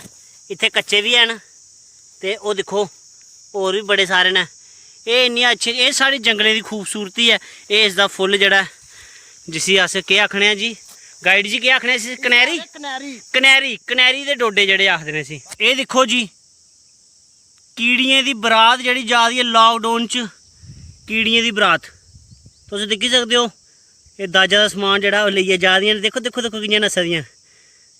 इत्थै कच्चे बी हैन। ते ओह् दिक्खो, होर बी बड़े सारे न। एह् इन्नियां अच्छियां, एह् साढ़े जंगलें दी खूबसूरती ऐ। एह् इसदा फुल्ल जेह्ड़ा ऐ, जिसी अस केह् आखने आं जी, गाइड जी, केह् आखने आं इसी? कनैरी? कनैरी। कनैरी, कनैरी दे डोडे जेह्ड़े आखदे न इसी। एह् दिक्खो जी, कीड़ियें दी बरात जेह्ड़ी जा दी ऐ लाकडाउन च, कीड़ियें दी बरात। तुस दिक्खी सकदे ओ, एह् दाजा दा समान जेह्ड़ा ओह् लेइयै जा दियां न। दिक्खो, दिक्खो, दिक्खो कि'यां नस्सा दियां न।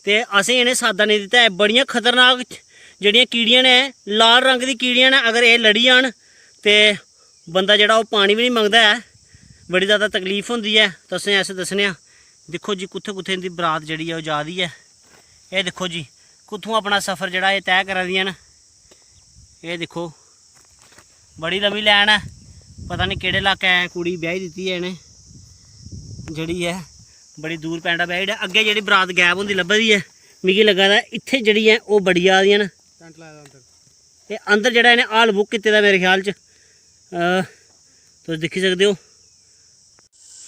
ते असें इ'नें साद्दा नेईं दित्ता ऐ। बड़ियां खतरनाक जेह्ड़ियां कीड़ियां न, लाल रंग दी कीड़ियां न, अगर एह् लड़ी जान ते बंदा जेह्ड़ा ओह् पानी बी निं मंगदा ऐ। बड़ी ज़्यादा तकलीफ होंदी ऐ। तुसें अस दस्सने आं। दिक्खो जी, कुत्थें कुत्थें इं'दी बरात जेह्ड़ी ऐ ओह् जा दी ऐ। एह् दिक्खो जी, कुत्थुआं अपना सफर जेह्ड़ा एह् तैऽ करा दियां न। एह् दिक्खो, बड़ी लम्मी लैन ऐ। पता निं केह्ड़े लाकै कुड़ी ब्याही दित्ती ऐ इ'नें, जेह्ड़ी ऐ बड़ी दूर पैंडा ब्याही ओड़ेआ। अग्गें जेह्ड़ी बरात गैप होंदी लब्भा दी ऐ, मिगी लग्गा दा इत्थें जेह्ड़ी ऐ ओह् बड़ी जा दियां न। टैंट लाए दा अंदर। ते अंदर जेह्ड़ा इ'नें हाल बुक कीते दा मेरे ख्याल च, अ, तुस दिक्खी सकदे ओ।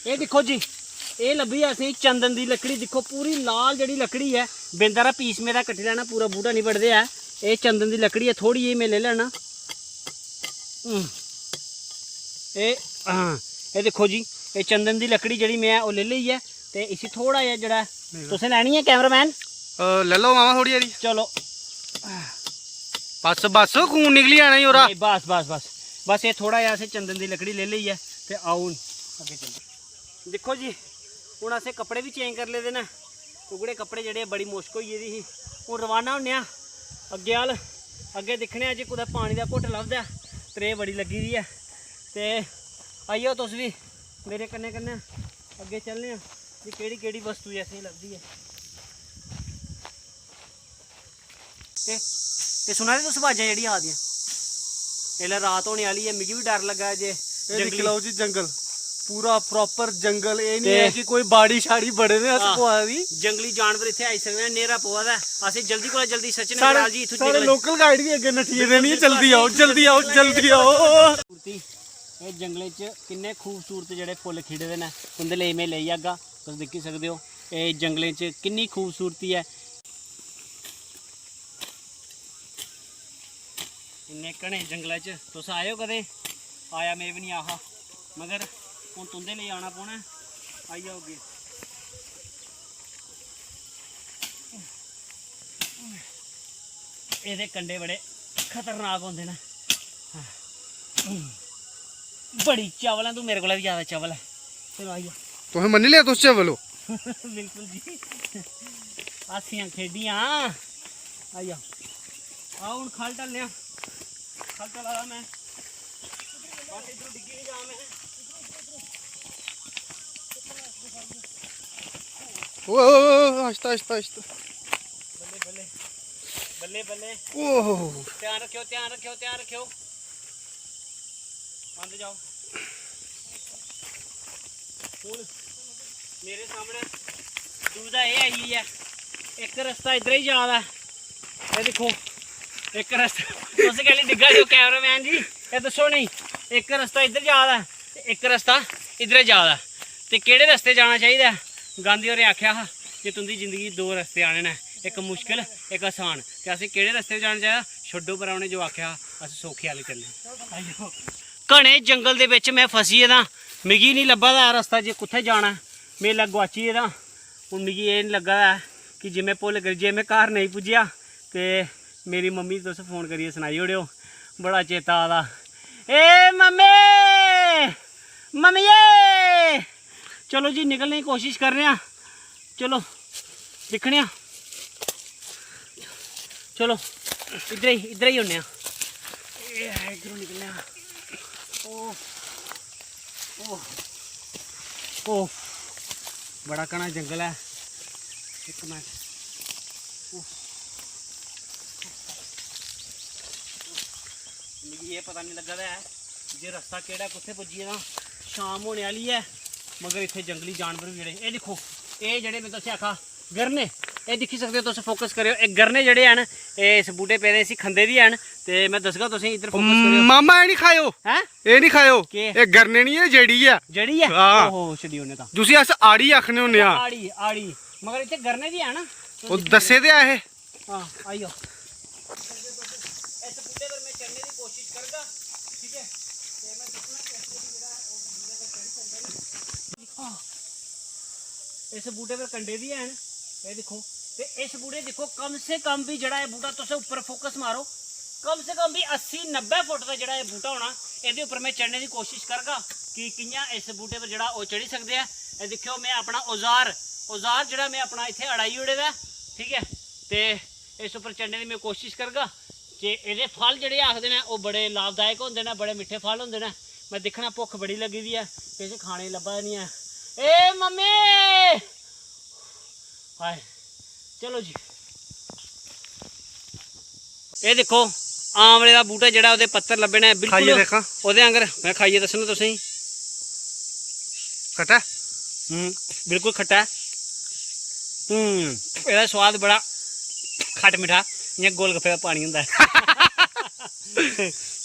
एह् दिक्खो जी, एह् लब्भी ऐ असेंगी चंदन दी लकड़ी। दिक्खो, पूरी लाल जेह्ड़ी लकड़ी ऐ, बिंद हारा पीस मेरा कट्टी लैना, पूरा बूह्टा निं बड्ढदे ऐ। एह् चंदन दी लकड़ी ऐ, थोह्ड़ी जेही में लेई लैना। हम्म। एह्, हां, एह् दिक्खो जी, एह् चंदन दी लकड़ी जेह्ड़ी में ओह् लेई लेई ऐ, ते इसी थोह्ड़ा जेहा जेह्ड़ा ऐ, तुसें लैनी ऐ कैमरामैन? अ, लेई लैओ मामा थोह्ड़ी हारी। चलो। बस, बस, खून निकली जाना ई ओह्दा। नेईं, बस, बस, बस। बस, एह् थोह्ड़ा जेहा असें चंदन दी लकड़ी लेई लेई ऐ, ते आओ हून अग्गें चलदे। दिक्खो जी, हून असें कपड़े बी चेंज करी लेदे न। उगड़े कपड़े जेह्ड़े बड़ी मुश्क होई गेदी ही। हून रवाना होन्ने आं अग्गें अल। अग्गें दिक्खने आं जे कुतै पानी दा घुट्ट लभदा ऐ। त्रेह् बड़ी लग्गी दी ऐ। ते आई जाओ तुस बी मेरे कन्नै कन्नै, अग्गें चलने आं जे केह्ड़ी केह्ड़ी वस्तु असेंगी लभदी ऐ। ते, ते सुना दे तुस अवाजां जेह्ड़ियां आ दियां? इसलै रात होने आह्ली ऐ, मिगी बी डर लग्गा जे एह् दिक्खी जंगली लैओ जी जंगल, पूरा प्रॉपर जंगल। एह् निं ते ऐ कि कोई बाड़ी शाड़ी बड़े दे अस हां। कुसै दी। जंगली जानवर इत्थै आई सकदे न, न्हेरा पवा दा ऐ, असें जल्दी कोला जल्दी सचिन साढ़े अग्रवाल जी इत्थूं साढ़े निकलना। लोकल गाइड बी अग्गें नट्ठी गेदे, "निं, जल्दी आओ, जल्दी आओ, जल्दी आओ।" खूबसूरती, एह् जंगलें च किन्ने खूबसूरत जेह्ड़े फुल्ल खिड़े दे न, तुं'दे लेई में लेई आगा, तुस दिक्खी सकदे ओ। एह् जंगलें च किन्नी खूबसूरती ऐ। इन्ने घने जंगलै च तुस आए ओ कदें? आया में बी निं आहा, मगर हून तुं'दे लेई आना पौना ऐ। आई जाओ अग्गें। एह्दे कंडे बड़े खतरनाक होंदे न। बड़ी चवल ऐ तूं, मेरे कोला बी ज्यादा चवल ऐ। चलो आई जा। तुसें मन्नी लेआ तुस चवल ओ? बिल्कुल जी। हासियां खेडियां। आई जा। आओ हून ख'ल्ल ढलने आं। ख'ल्ल ढला दा में। बस इद्धरों डिग्गी निं जां में। ओ, ओ, ओ, आहिस्ता, आहिस्ता, आहिस्ता। बल्ले, बल्ले। बल्ले, बल्ले। ओहो। ध्यान रक्खेओ, ध्यान रक्खेओ, ध्यान रक्खेओ। आंदे जाओ। हून मेरे सामने दुविधा एह् आई गेई ऐ, इक रस्ता इद्धरै गी जा दा ऐ, एह् दिक्खो, इक रस्ता, तुस कैल्ली डिग्गा दे ओ कैमरामैन जी? एह् दस्सो नेईं, इक रस्ता इद्धर जा दा ऐ ते इक रस्ता इद्धरै जा दा ऐ। ते केह्ड़े रस्ते जाना चाहिदा ऐ? गांधी होरें आखेआ हा जे तुं'दी जिंदगी च दो रस्ते आने न, इक मुश्कल, इक असान। ते असें केह्ड़े रस्ते जाना चाहिदा? छड्डो परा, उ'नें जो आखेआ हा, अस सौखे आह्ले चलने आं। घने जंगल दे बिच में फसी गेदा, मिगी निं लब्भा दा ऐ रस्ता जे कुत्थै जाना ऐ। में इसलै गुआची गेदा। हून मिगी एह् निं लग्गा दा ऐ कि जे में भुल्ल करी, जे में घर नेईं पुज्जेआ ते मेरी मम्मी गी तुस फोन करियै सनाई ओड़ेओ, बड़ा चेता आ दा। ए मम्मी, मम्मिये, चलो जी निकलने दी कोशिश करने आं। चलो दिक्खने आं। चलो इद्धर ही, इद्धर ही होने आं। एह् इद्धरों निकलने आं। ओह्, ओह्, ओह्, बड़ा घना जंगल ऐ। इक मिंट। ओह्। मिगी एह् पता निं लग्गा दा ऐ जे रस्ता केह्ड़ा, कुत्थै पुज्जी गेदा। शाम होने आह्ली ऐ, मगर इत्थै जंगली जानवर बी जेह्ड़े, एह् दिक्खो, एह् जेह्ड़े में तुसें आखा गरने, एह् दिक्खी सकदे ओ तुस, फोकस करेओ, एह् गरने जेह्ड़े हैन, एह् इस बूह्टे पेदे, इसी खंदे बी हैन। ते में दस्सगा तुसें गी, इद्धर फोकस करेओ। मामा, एह् निं खाएओ। हैं? एह् निं खाएओ। केह्? एह् गरने निं, एह् जेड़ी ऐ। जेड़ी ऐ? हां। ओहो, छड्डी ओड़ने तां। जिसी अस आड़ी आखने होन्ने आं। आड़ी, आड़ी। मगर इत्थै गरने बी हैन। ओह् दस्से दे ऐ हे। हां, आई जाओ। इस बूह्टे पर में चढ़ने दी कोशिश करगा, ठीक ऐ? ते इस बूह्टे पर कंडे बी हैन, एह् दिक्खो। ते इस बूह्टे दिक्खो, कम से कम बी जेह्ड़ा एह् बूह्टा, तुस उप्पर फोकस मारो, कम से कम बी अस्सी नब्बै फुट दा जेह्ड़ा एह् बूह्टा होना। एह्दे उप्पर में चढ़ने दी कोशिश करगा कि कि'यां इस बूह्टे पर जेह्ड़ा ओह् चढ़ी सकदे ऐ। एह् दिक्खेओ, में अपना औजार, औजार जेह्ड़ा में अपना इत्थै अड़ाई ओड़े दा ऐ, ठीक ऐ। ते इस उप्पर चढ़ने दी में कोशिश करगा। ते एह्दे फल जेह्ड़े आखदे न, ओह् बड़े लाभदायक होंदे न, बड़े मिट्ठे फल होंदे न। में दिक्खना, भुक्ख बड़ी लग्गी दी ऐ, किश खाने गी लब्भा दा निं ऐ। ए मम्मी, हाय, चलो जी। एह् दिक्खो, आमले दा बूह्टा जेह्ड़ा, ओह्दे पत्तर लब्भे न, बिल्कुल खाइयै दिक्खां। ओह्दे आंगर। में खाइयै दस्सना तुसेंगी। खट्टा? हूं, बिल्कुल खट्टा ऐ। हूं, एह्दा सोआद बड़ा खट्ट मिट्ठा, इ'यां गोलगप्पे दा पानी होंदा ऐ।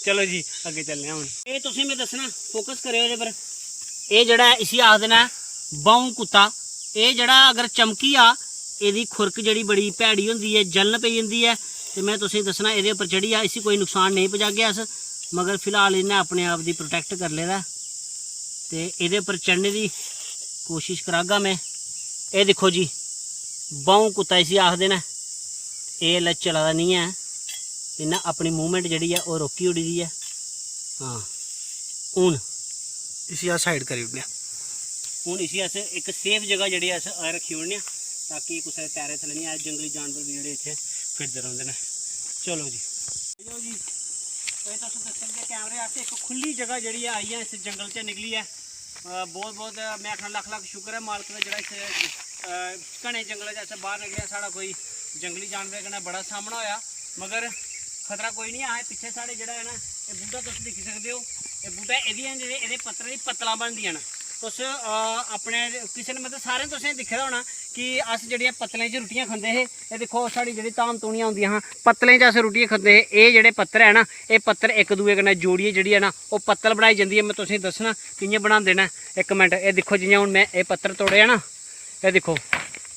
चलो जी, अग्गें चलने आं हून। एह् तुसें में दस्सना, फोकस करेओ एह्दे पर। एह् जेह्ड़ा ऐ, इसी आखदे न बाहूं कुत्ता। एह् जेह्ड़ा अगर चमकी जा, एह्दी खुरक जेह्ड़ी बड़ी भैड़ी होंदी ऐ, जलन पेई जंदी ऐ। ते में तुसेंगी दस्सना, एह्दे उप्पर चढ़ी जा, इसी कोई नुकसान नेईं पजागे अस, मगर फिलहाल इन्नै अपने आप दी प्रोटैक्ट करी लेदा ऐ। ते एह्दे उप्पर चढ़ने दी कोशिश करागा में। एह् दिक्खो जी, बाहूं कुत्ता इसी आखदे न। एह् इसलै चला दा निं ऐ, इन्नै अपनी मूवमेंट जेह्ड़ी ऐ, ओह् रोकी ओड़ी दी ऐ। हां, हून इसी अस साइड करी ओड़ने आं। हून इसी अस इक सेफ जगह जेह्ड़ी अस रक्खी ओड़ने आं, ताकि कुसै दे पैरें थल्लै निं आए। जंगली जानवर बी जेह्ड़े इत्थै फिरदे रौंह्दे न। चलो जी, चलो जी, एह् तुस दस्सी सकदे कैमरे, अस इक खु'ल्ली जगह जेह्ड़ी ऐ, आई आं इस जंगल च निकलियै। अ, बहुत बहुत में आखना, लक्ख लक्ख शुक्र ऐ मालक दा, जेह्ड़ा इस, अ, घने जंगलै च अस बाह्र निकले आं। साढ़ा कोई जंगली जानवरें कन्नै बड़ा सामना होएआ, मगर खतरा कोई निं ऐ। पिच्छें साढ़े जेह्ड़ा ऐ ना, एह् बूह्टा तुस दिक्खी सकदे ओ, एह् बूह्टा, एह्दियां जेह्ड़े एह्दे पत्तरें दी पत्तलां बनदियां न। तुस, अ, अपने किसे ने, मतलब, सारें तुसें दिक्खे दा होना कि अस जेह्ड़ियां पत्तलें च रुट्टियां खंदे हे, एह् दिक्खो, साढ़ी जेह्ड़ी धाम धूनियां होंदियां हां, पत्तलें च अस रुट्टियां खंदे हे। एह् जेह्ड़े पत्तर ऐ ना, एह् पत्तर इक दूए कन्नै जोड़ियै जेह्ड़ी ऐ ना, ओह् पत्तल बनाई जंदी ऐ। में तुसेंगी दस्सना कि'यां बनांदे न। इक मिंट, एह् दिक्खो, जि'यां हून में एह् पत्तर तोड़ेआ ना, एह् दिक्खो,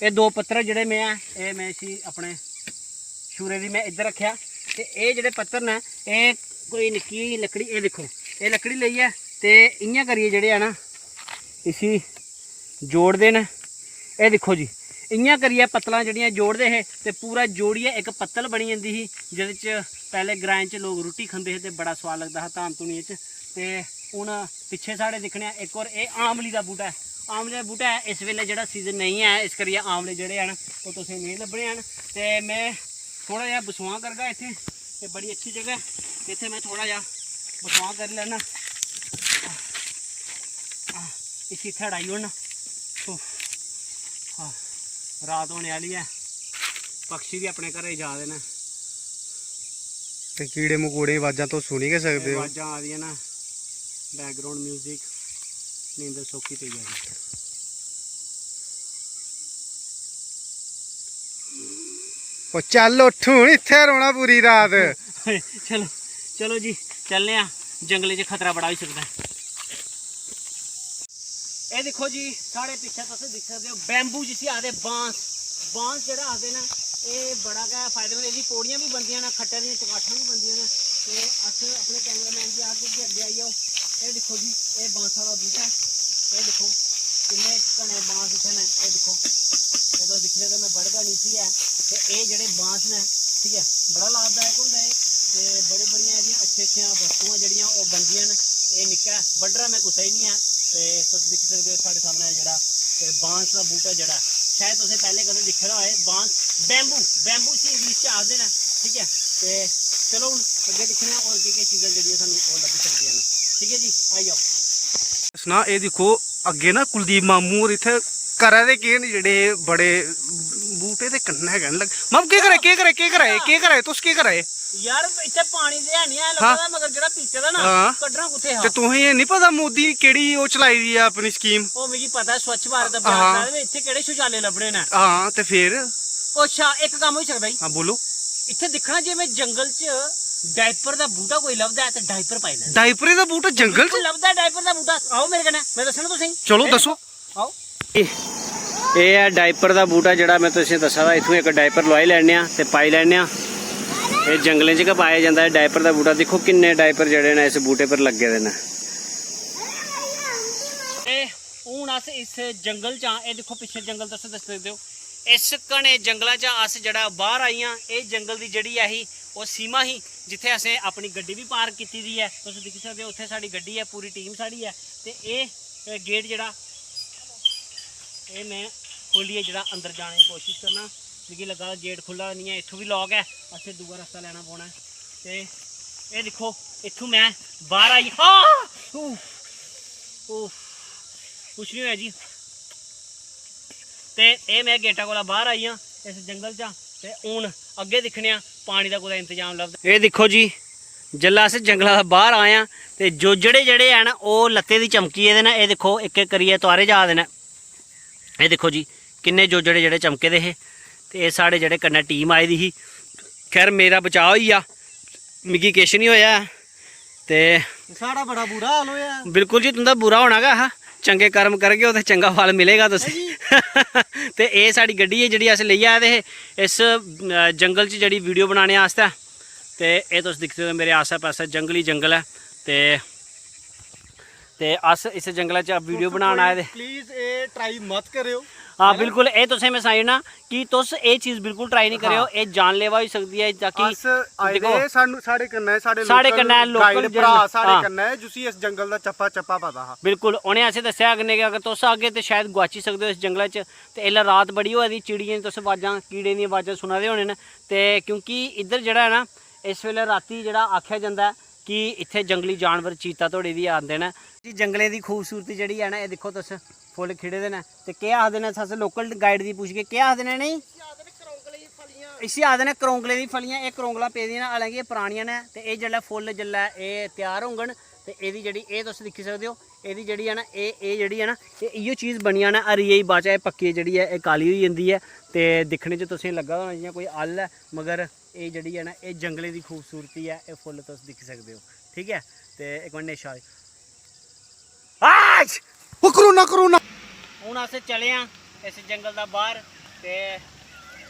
एह् दो पत्तर जेह्ड़े में ऐ, एह् में इसी अपने छूरे दी में इद्धर रक्खेआ। ते एह् जेह्ड़े पत्तर न, एह् कोई निक्की जेही लकड़ी, एह् दिक्खो, एह् लकड़ी लेइयै ते इ'यां करियै जेह्ड़े ऐ ना, इसी जोड़दे न। एह् दिक्खो जी, इ'यां करियै पत्तलां जेह्ड़ियां जोड़दे हे ते पूरा जोड़ियै इक पत्तल बनी जंदी ही, जेह्दे च पैह्ले ग्राएं च लोक रुट्टी खंदे हे ते बड़ा सोआद लगदा हा धाम धूनियें च। ते हून पिच्छे साढ़े दिक्खने आं इक होर, एह् आमली दा बूह्टा ऐ। आमली दा बूह्टा ऐ, इस बेल्लै जेह्ड़ा सीजन नेईं ऐ, इस करियै आमले जेह्ड़े हैन, ओह् तुसेंगी नेईं लब्भने हैन। ते में थोह्ड़ा जेहा बसोआं करगा इत्थै, ते बड़ी अच्छी जगह ऐ, इत्थै में थोह्ड़ा जेहा बसोआं करी लैन्ना। इसी इत्थै अड़ाई ओड़ना। ओह्, हां, रात होने आह्ली ऐ, पक्षी बी अपने घरै गी जा दे न। ते कीड़े मकोड़े दी अवाजां तुस सुनी गै सकदे ओ। अवाजां आ दियां न, बैकग्राउंड म्यूजिक, नींदर सौखी पेई जानी। ओ चल उठ, हून इत्थै रौह्ना पूरी रात। चलो, चलो जी, चलने आं, जंगलें च खतरा बड़ा होई सकदा ऐ। एह् दिक्खो जी, साढ़े पिच्छे तुस दिक्खी सकदे ओ, बैंबू जिसी आखदे, बांस। बांस जेह्ड़ा आखदे न, एह् बड़ा गै फायदेमंद। एह्दी पौड़ियां बी बनदियां न, खट्टे दियां चगाठां बी बनदियां न। ते अस अपने कैमरामैन गी आखगे कि अग्गें आई जाओ। एह् दिक्खो जी, एह् बांसा दा बूह्टा ऐ। एह् दिक्खो, किन्ने घने बांस इत्थै न। एह् दिक्खो, एह् तुस दिक्खी सकदे, में बड़गा निं इसी ऐ। ते एह् जेह्ड़े बांस न, ठीक ऐ, बड़ा लाभदायक होंदा एह्। ते बड़ी बड़ियां एह्दियां अच्छियां अच्छियां वस्तुआं जेह्ड़ियां ओह् बनदियां न। एह् निक्का ऐ, बड्ढना में कुसै गी निं ऐ। ते तुस दिक्खी सकदे ओ साढ़े सामनै जेह्ड़ा, ते बांस दा बूह्टा जेह्ड़ा, शायद तुसें पैह्लें कदें दिक्खे दा होऐ, बांस, बैंबू, बैंबू इसी इंग्लिश च आखदे न, ठीक ऐ। ते चलो हून अग्गें दिक्खने आं होर केह् केह् चीज़ां जेह्ड़ियां सानूं ओह् लब्भी सकदियां न। ठीक ऐ जी, आई जाओ। सना, एह् दिक्खो, अग्गें ना कुलदीप मामू होर इत्थै करा दे केह् न, जेह्ड़े बड़े बूह्टे दे कन्नै गै न लग-, मामू, केह् करा दे, केह् करा दे, केह् करा दे, केह् करा दे, तुस केह् करा दे? यार, इत्थै पानी ते है निं ऐ लब्भा दा, मगर जेह्ड़ा पीते दा ना, हां। कड्ढना कुत्थै हा? ते तुसें एह् निं पता मोदी ने केह्ड़ी ओह् चलाई दी ऐ अपनी स्कीम? ओह् मिगी पता ऐ, स्वच्छ भारत अभियान हां। चला दे, में इत्थै केह्ड़े शौचालय लब्भने न? हां, ते फिर? ओह् अच्छा, इक कम्म होई सकदा जी। हां, बोलो। इत्थै दिक्खना, जे में जंगल च डायपर दा बूह्टा कोई लभदा ऐ ते डायपर पाई लैना। डायपरें दा बूह्टा जंगल च? बिल्कुल लभदा ऐ डायपर दा बूह्टा। आओ मेरे कन्नै, में दस्सना तुसेंगी। चलो, दस्सो। आओ। एह्, एह् ऐ डायपर दा बूह्टा जेह्ड़ा में तुसेंगी दस्सा दा। इत्थूं इक डायपर लोआई लैन्ने आं ते पाई लैन्ने आं। एह् जंगलें च गै पाया जंदा ऐ डायपर दा बूह्टा। दिक्खो किन्ने डायपर जेह्ड़े न इस बूह्टे पर लग्गे दे न। एह् हून अस इस जंगल च आं। एह् दिक्खो, पिच्छें जंगल तुस दिक्खी सकदे ओ। इस घने जंगला चा अस जेह्ड़ा बाह्र आई आं। एह् जंगल दी जेह्ड़ी ऐ ही, ओह् सीमा ही, जित्थै असें अपनी गड्डी बी पार्क कीती दी ऐ। तुस दिक्खी सकदे ओ, उत्थै साढ़ी गड्डी ऐ, पूरी टीम साढ़ी ऐ। ते एह्, एह् गेट जेह्ड़ा, एह् में खोह्लियै जेह्ड़ा अंदर जाने दी कोशश करना। मिगी लग्गा दा गेट खु'ल्ला निं ऐ, इत्थूं बी लॉक ऐ, असें दूआ रस्ता लैना पौना ऐ। ते एह् दिक्खो, इत्थूं में बाह्र आई, आ! ऊ! ऊ! कुछ निं होआ जी। ते एह् में गेटा कोला बाह्र आई आं इस जंगल चा। ते हून अग्गें दिक्खने आं, पानी दा कुतै इंतजाम लभदा। एह् दिक्खो जी, जेल्लै अस जंगला दा बाह्र आए आं, ते जोजड़े जेह्ड़े हैन, ओह् लत्तें दी चमकी गेदे न। एह् दिक्खो, इक इक करियै तुआरे जा दे न। एह् दिक्खो जी, किन्ने जोजड़े जेह्ड़े चमके दे हे, ते एह् साढ़े जेह्ड़े कन्नै टीम आई दी ही। खैर, मेरा बचाऽ होई गेआ, मिगी किश निं होया ऐ। ते साढ़ा बड़ा बुरा हाल होया। बिल्कुल जी, तुं'दा बुरा होना गै हा, चंगे कर्म करगे ओ ते चंगा फल मिलेगा तुसें। ते एह् साढ़ी गड्डी ऐ जेह्ड़ी अस लेइयै आए दे हे इस, अ, जंगल च जेह्ड़ी वीडियो बनाने आस्तै। ते एह् तुस दिखदे ओ, मेरे आस्सै पास्सै जंगल ही जंगल ऐ। ते ते अस इस जंगला च वीडियो बनान आए दे। प्लीज एह् ट्राई मत करेओ। हां, बिल्कुल, एह् तुसें में सनाई ओड़ना कि तुस एह् चीज बिल्कुल ट्राई निं करेओ। एह् जानलेवा होई सकदी ऐ, ताकि अस आए दे, सानू, साढ़े कन्नै, साढ़े साढ़े local कन्नै local guide भ्रा साढ़े हां। कन्नै, जिसी इस जंगल दा चप्पा चप्पा पता हा। बिल्कुल, उ'नें असें दस्सेआ कन्नै कि अगर तुस आगे ते शायद गुआची सकदे ओ इस जंगला च। ते इसलै रात बड़ी होआ दी, चिड़ियें दी तुस अवाजां, कीड़ें दियां अवाजां सुना दे होने न। ते क्योंकि इद्धर जेह्ड़ा ऐ ना, इस बेल्लै रातीं जेह्ड़ा आखेआ जंदा ऐ कि इत्थै जंगली जानवर चीता धोड़ी बी आंदे न। जी, जंगलें दी खूबसूरती जेह्ड़ी ऐ ना, एह् दिक्खो तुस, फुल्ल खिड़े दे न। ते केह् आखदे न, अस local guide गी पुच्छगे, केह् आखदे न इ'नेंगी? इसी आखदे न करौंगलें दी फलियां। एह् करौंगलां पेदियां न, हालांकि एह् परानियां न। ते एह् जेल्लै फुल्ल, जेल्लै एह् त्यार होङन, ते एह्दी जेह्ड़ी, एह् तुस दिक्खी सकदे ओ, एह्दी जेह्ड़ी ऐ ना, एह्, एह् जेह्ड़ी ऐ ना, एह् इ'यो चीज़ बनी जाना, हरी जेही, बाद च एह् पक्की जेह्ड़ी ऐ, एह् काली होई जंदी ऐ। ते दिक्खने च तुसेंगी लग्गा दा होना जि'यां कोई हल ऐ, मगर एह् जेह्ड़ी ऐ ना, एह् जंगलें दी खूबसूरती ऐ। एह् फुल्ल तुस दिक्खी सकदे ओ, ठीक ऐ। ते इक मिंट, नेशा, आज! ओ कोरोना, कोरोना! हून अस चले आं इस जंगल दा बाह्र ते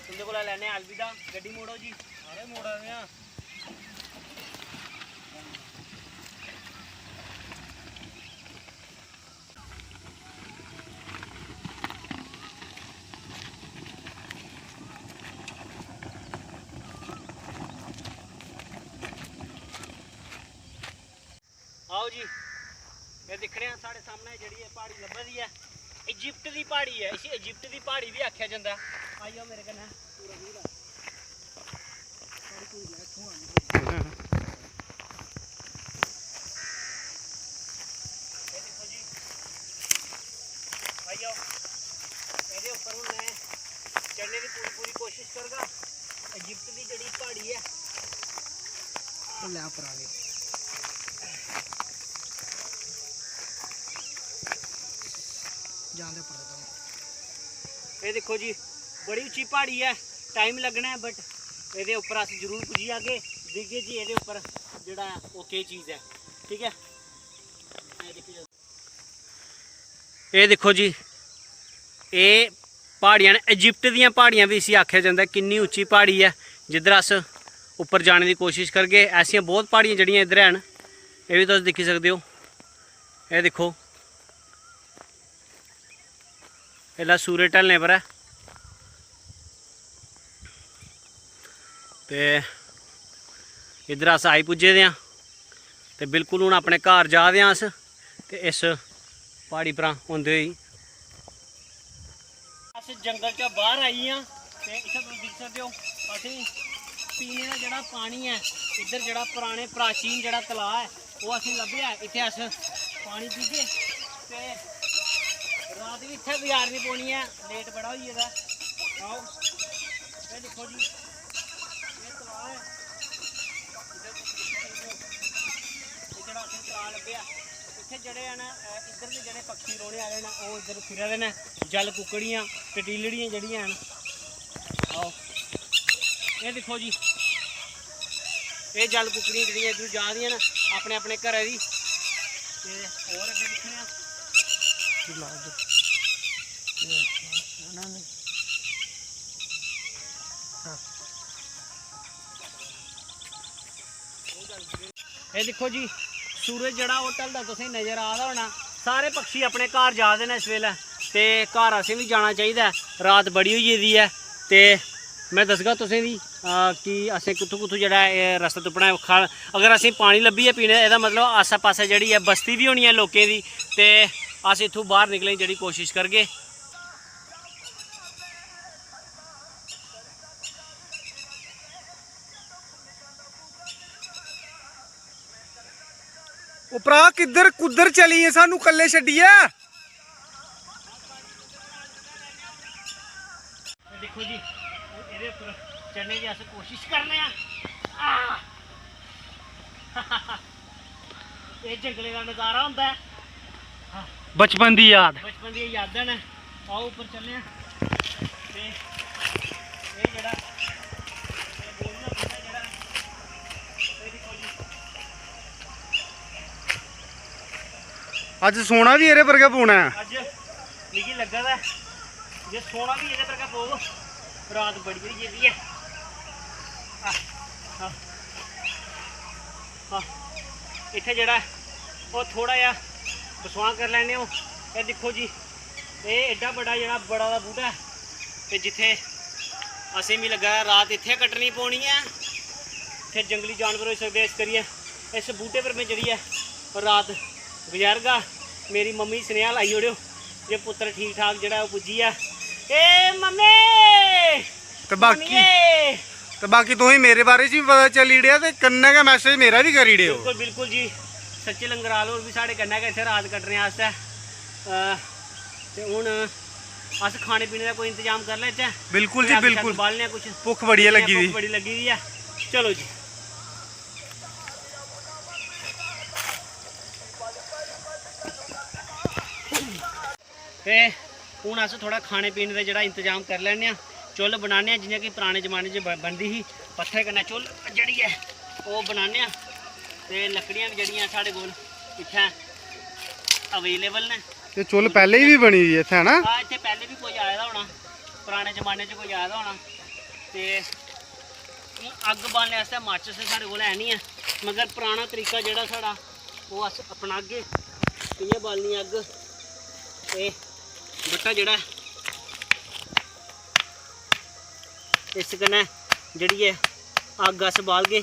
तुं'दे कोला लैने आं अलविदा। गड्डी मोड़ो जी। अरे मोड़ा दे आं। आओ जी, एह् दिक्खने आं, साढ़े सामनै जेह्ड़ी एह् प्हाड़ी लब्भा दी ऐ, इजिप्ट दी प्हाड़ी ऐ। इसी इजिप्ट दी प्हाड़ी बी आखेआ जंदा ऐ। आई जाओ मेरे कन्नै, पूरा view लैओ। साढ़ी पूरी life थमां आनी। एह् दिक्खो जी, आई जाओ, एह्दे उप्पर हून में चढ़ने दी पूरी पूरी कोशिश करगा। इजिप्ट दी जेह्ड़ी प्हाड़ी ऐ, ओह् लै उप्पर आ गए। जान दे उप्पर तक। एह् दिक्खो जी, बड़ी उच्ची प्हाड़ी ऐ, टाइम लग्गना ऐ, but एह्दे उप्पर अस जरूर पुज्जी जागे। दिखगे जी एह्दे उप्पर जेह्ड़ा ऐ ओह् केह् चीज़ ऐ, ठीक ऐ। एह् दिक्खो जी। एह् दिक्खो जी, एह् प्हाड़ियां न, इजिप्ट दियां प्हाड़ियां बी इसी आखेआ जंदा ऐ। किन्नी उच्ची प्हाड़ी ऐ, जिद्धर अस उप्पर जाने दी कोशिश करगे। ऐसियां बहुत प्हाड़ियां जेह्ड़ियां इद्धर हैन, एह् बी तुस दिक्खी सकदे ओ। एह् दिक्खो, इसलै सूरज ढलने पर ऐ। ते इद्धर अस आई पुज्जे दे आं। ते बिल्कुल हून अपने घर जा दे आं अस। ते इस प्हाड़ी परा होंदे होई अस जंगल चा बाहर आई गे आं। ते इत्थै तुस दिक्खी सकदे ओ, असें पीने दा जेह्ड़ा पानी ऐ, इद्धर जेह्ड़ा पराने प्राचीन जेह्ड़ा तलाऽ ऐ, ओह् असें लब्भेआ। इत्थै अस पानी पीगे ते रात बी इत्थै गुजारनी पौनी ऐ, लेट बड़ा होई गेदा ऐ। आओ, एह् दिक्खो जी, एह् तलाऽ ऐ, इद्धर तुस दिक्खी सकदे ओ, एह् जेह्ड़ा असें तलाऽ लब्भेआ, इत्थै जेह्ड़े हैन, अ, इद्धर दे जेह्ड़े पक्षी रौह्ने आह्ले न, ओह् इद्धर फिरा दे न। जल कुक्कड़ियां, टटीलड़ियां जेह्ड़ियां हैन, आओ, एह् दिक्खो जी, एह् जल कुक्कड़ियां जेह्ड़ियां इद्धर जा दियां न अपने अपने घरै दी। ते होर अग्गें दिक्खने आं। एह् दिक्खो जी, सूरज जेह्ड़ा ओह् ढलदा तुसेंगी नजर आ दा होना। सारे पक्षी अपने घर जा दे न इस बेल्लै, ते घर असें बी जाना चाहिदा ऐ। रात बड़ी होई गेदी ऐ, ते में दसगा तुसें गी, अ, कि असें कुत्थूं कुत्थूं जेह्ड़ा ऐ एह् रस्ता तुप्पना ऐ। खा-, अगर असें पानी लब्भी गेआ पीने दा, एह्दा मतलब आस्सै पास्सै जेह्ड़ी ऐ बस्ती बी होनी ऐ लोकें दी, ते अस इत्थूं बाह्र निकलने दी जेह्ड़ी कोशश करगे। उप्परा किद्धर कुद्धर चली गे, सानू कल्ले छड्डियै। दिक्खो जी, एह्दे उप्पर चढ़ने दी अस कोशिश करने आं। आह! एह् जंगले दा नज़ारा होंदा ऐ। बचपन दी याद। बचपन दियां यादां न। आओ उप्पर चलने आं। ते एह् जेह्ड़ा, एह् बोलना बूह्टा जेह्ड़ा, एह् दिक्खो जी। अज्ज सोना बी एह्दे पर गै पौना ऐ। अज्ज मिगी लग्गा दा ऐ जे सोना बी एह्दे पर गै पौग। रात बड़ी होई गेदी ऐ। आह, आह, आह। इत्थै जेह्ड़ा ऐ, ओह् थोह्ड़ा जेहा बसोआं करी लैन्ने आं। एह् दिक्खो जी, एह् एड्डा बड्डा जेह्ड़ा बड़ा दा बूह्टा ऐ, ते जित्थै असें, मी लग्गा दा, रात इत्थै कट्टनी पौनी ऐ। इत्थै जंगली जानवर होई सकदे, इस करियै इस बूह्टे पर में जेह्ड़ी ऐ, रात गुजारगा। मेरी मम्मी गी सनेहा लाई ओड़ेओ जे पुत्तर ठीक ठाक जेह्ड़ा ओह् पुज्जी गेआ। ए मम्मी! ते बाकी मम्मिये! ते बाकी तुसें मेरे बारे च बी पता चली ओड़ेआ ते कन्नै गै मैसेज मेरा बी करी ओड़ेओ। बिल्कुल, बिल्कुल जी। सच्चे लंगराल होर बी साढ़े कन्नै गै इत्थै रात कट्टने आस्तै। अ, ते हून अस खाने पीने दा कोई इंतजाम करी लैचै। बिल्कुल जी, ते अग्ग बिल्कुल। शग्ग बालने आं कुछ। भुक्ख बड़ी ऐ लग्गी दी। भुक्ख बड़ी लग्गी दी ऐ। चलो जी। ते हून अस थोह्ड़ा खाने पीने दा जेह्ड़ा इंतजाम करी लैन्ने आं। चुल्ल बनाने आं, जि'यां कि पराने जमाने च ब-, बनदी ही, पत्थरै कन्नै चुल्ल जेह्ड़ी ऐ, ओह् बनाने आं। ते लकड़ियां बी जेह्ड़ियां साढ़े कोल इत्थै अवेलेबल न। ते चुल्ल पैह्लें बी बनी दी इत्थै, है ना? हां, इत्थै पैह्लें बी कोई आए दा होना, पराने जमाने च कोई आए दा होना। ते हून अग्ग बालने आस्तै माचिस ते साढ़े कोल है निं ऐ, मगर पराना तरीका जेह्ड़ा साढ़ा, ओह् अस अपनागे। कि'यां बालनी अग्ग? एह् बट्टा जेह्ड़ा ऐ, इस कन्नै जेह्ड़ी ऐ अग्ग अस बालगे,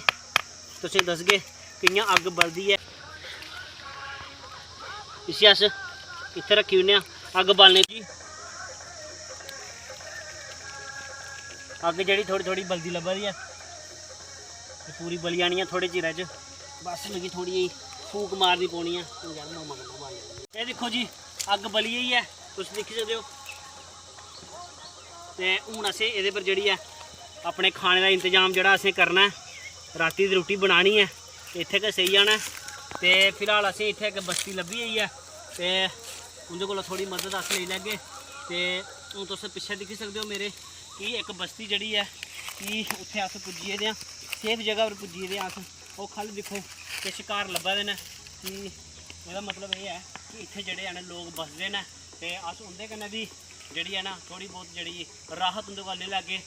तुसें दसगे कि'यां अग्ग बलदी ऐ। इसी अस इत्थै रक्खी ओड़ने आं अग्ग बालने दी। अग्ग जेह्ड़ी थोह्ड़ी थोह्ड़ी बलदी लब्भा दी ऐ, ते पूरी बली जानी ऐ थोह्ड़े चिरै च। बस मिगी थोह्ड़ी जेही फूक मारनी पौनी ऐ। हून यार मोमा कन्नै बालनी ऐ। एह् दिक्खो जी, अग्ग बली गेई ऐ, तुस दिक्खी सकदे ओ। ते हून असें एह्दे पर जेह्ड़ी ऐ अपने खाने दा इंतजाम जेह्ड़ा असें करना ऐ, रातीं दी रुट्टी बनानी ऐ, इत्थै गै सेई जाना ऐ। ते फिलहाल असें इत्थै इक बस्ती लब्भी गेई ऐ, ते उं'दे कोला थोह्ड़ी मदद अस लेई लैगे। ते हून तुस पिच्छें दिक्खी सकदे ओ मेरे कि इक बस्ती जेह्ड़ी ऐ कि उत्थै अस पुज्जी गेदे आं, सेफ जगह पर पुज्जी गेदे आं अस। ओह् ख'ल्ल दिक्खो, किश घर लब्भा दे न कि एह्दा मतलब एह् ऐ कि इत्थै जेह्ड़े हैन लोक बसदे न, ते अस उं'दे कन्नै बी जेह्ड़ी ऐ ना थोह्ड़ी बहुत जेह्ड़ी राहत उं'दे कोला लेई लैगे।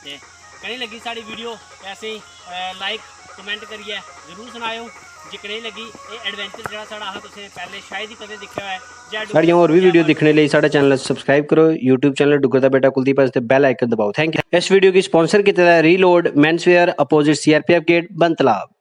ते कनेही लग्गी साढ़ी वीडियो, ते असेंगी, अ, लाइक कमेंट करियै जरूर सनाएओ जे कनेही लग्गी एह् एडवेंचर जेह्ड़ा साढ़ा हा, तुसें पैह्लें शायद ही कदें दिक्खेआ होऐ। जय डुग्गर, साढ़ियां होर बी जय वीडियो माता दी। दिक्खने लेई साढ़े चैनल गी सब्सक्राइब करो, YouTube चैनल डुग्गर दा बेटा कुलदीप हंस ते बेल आइकन दबाओ। Thank you. इस वीडियो गी स्पांसर कीते दा ऐ reload men's wear, opposite CRPF gate, Ban तलाब।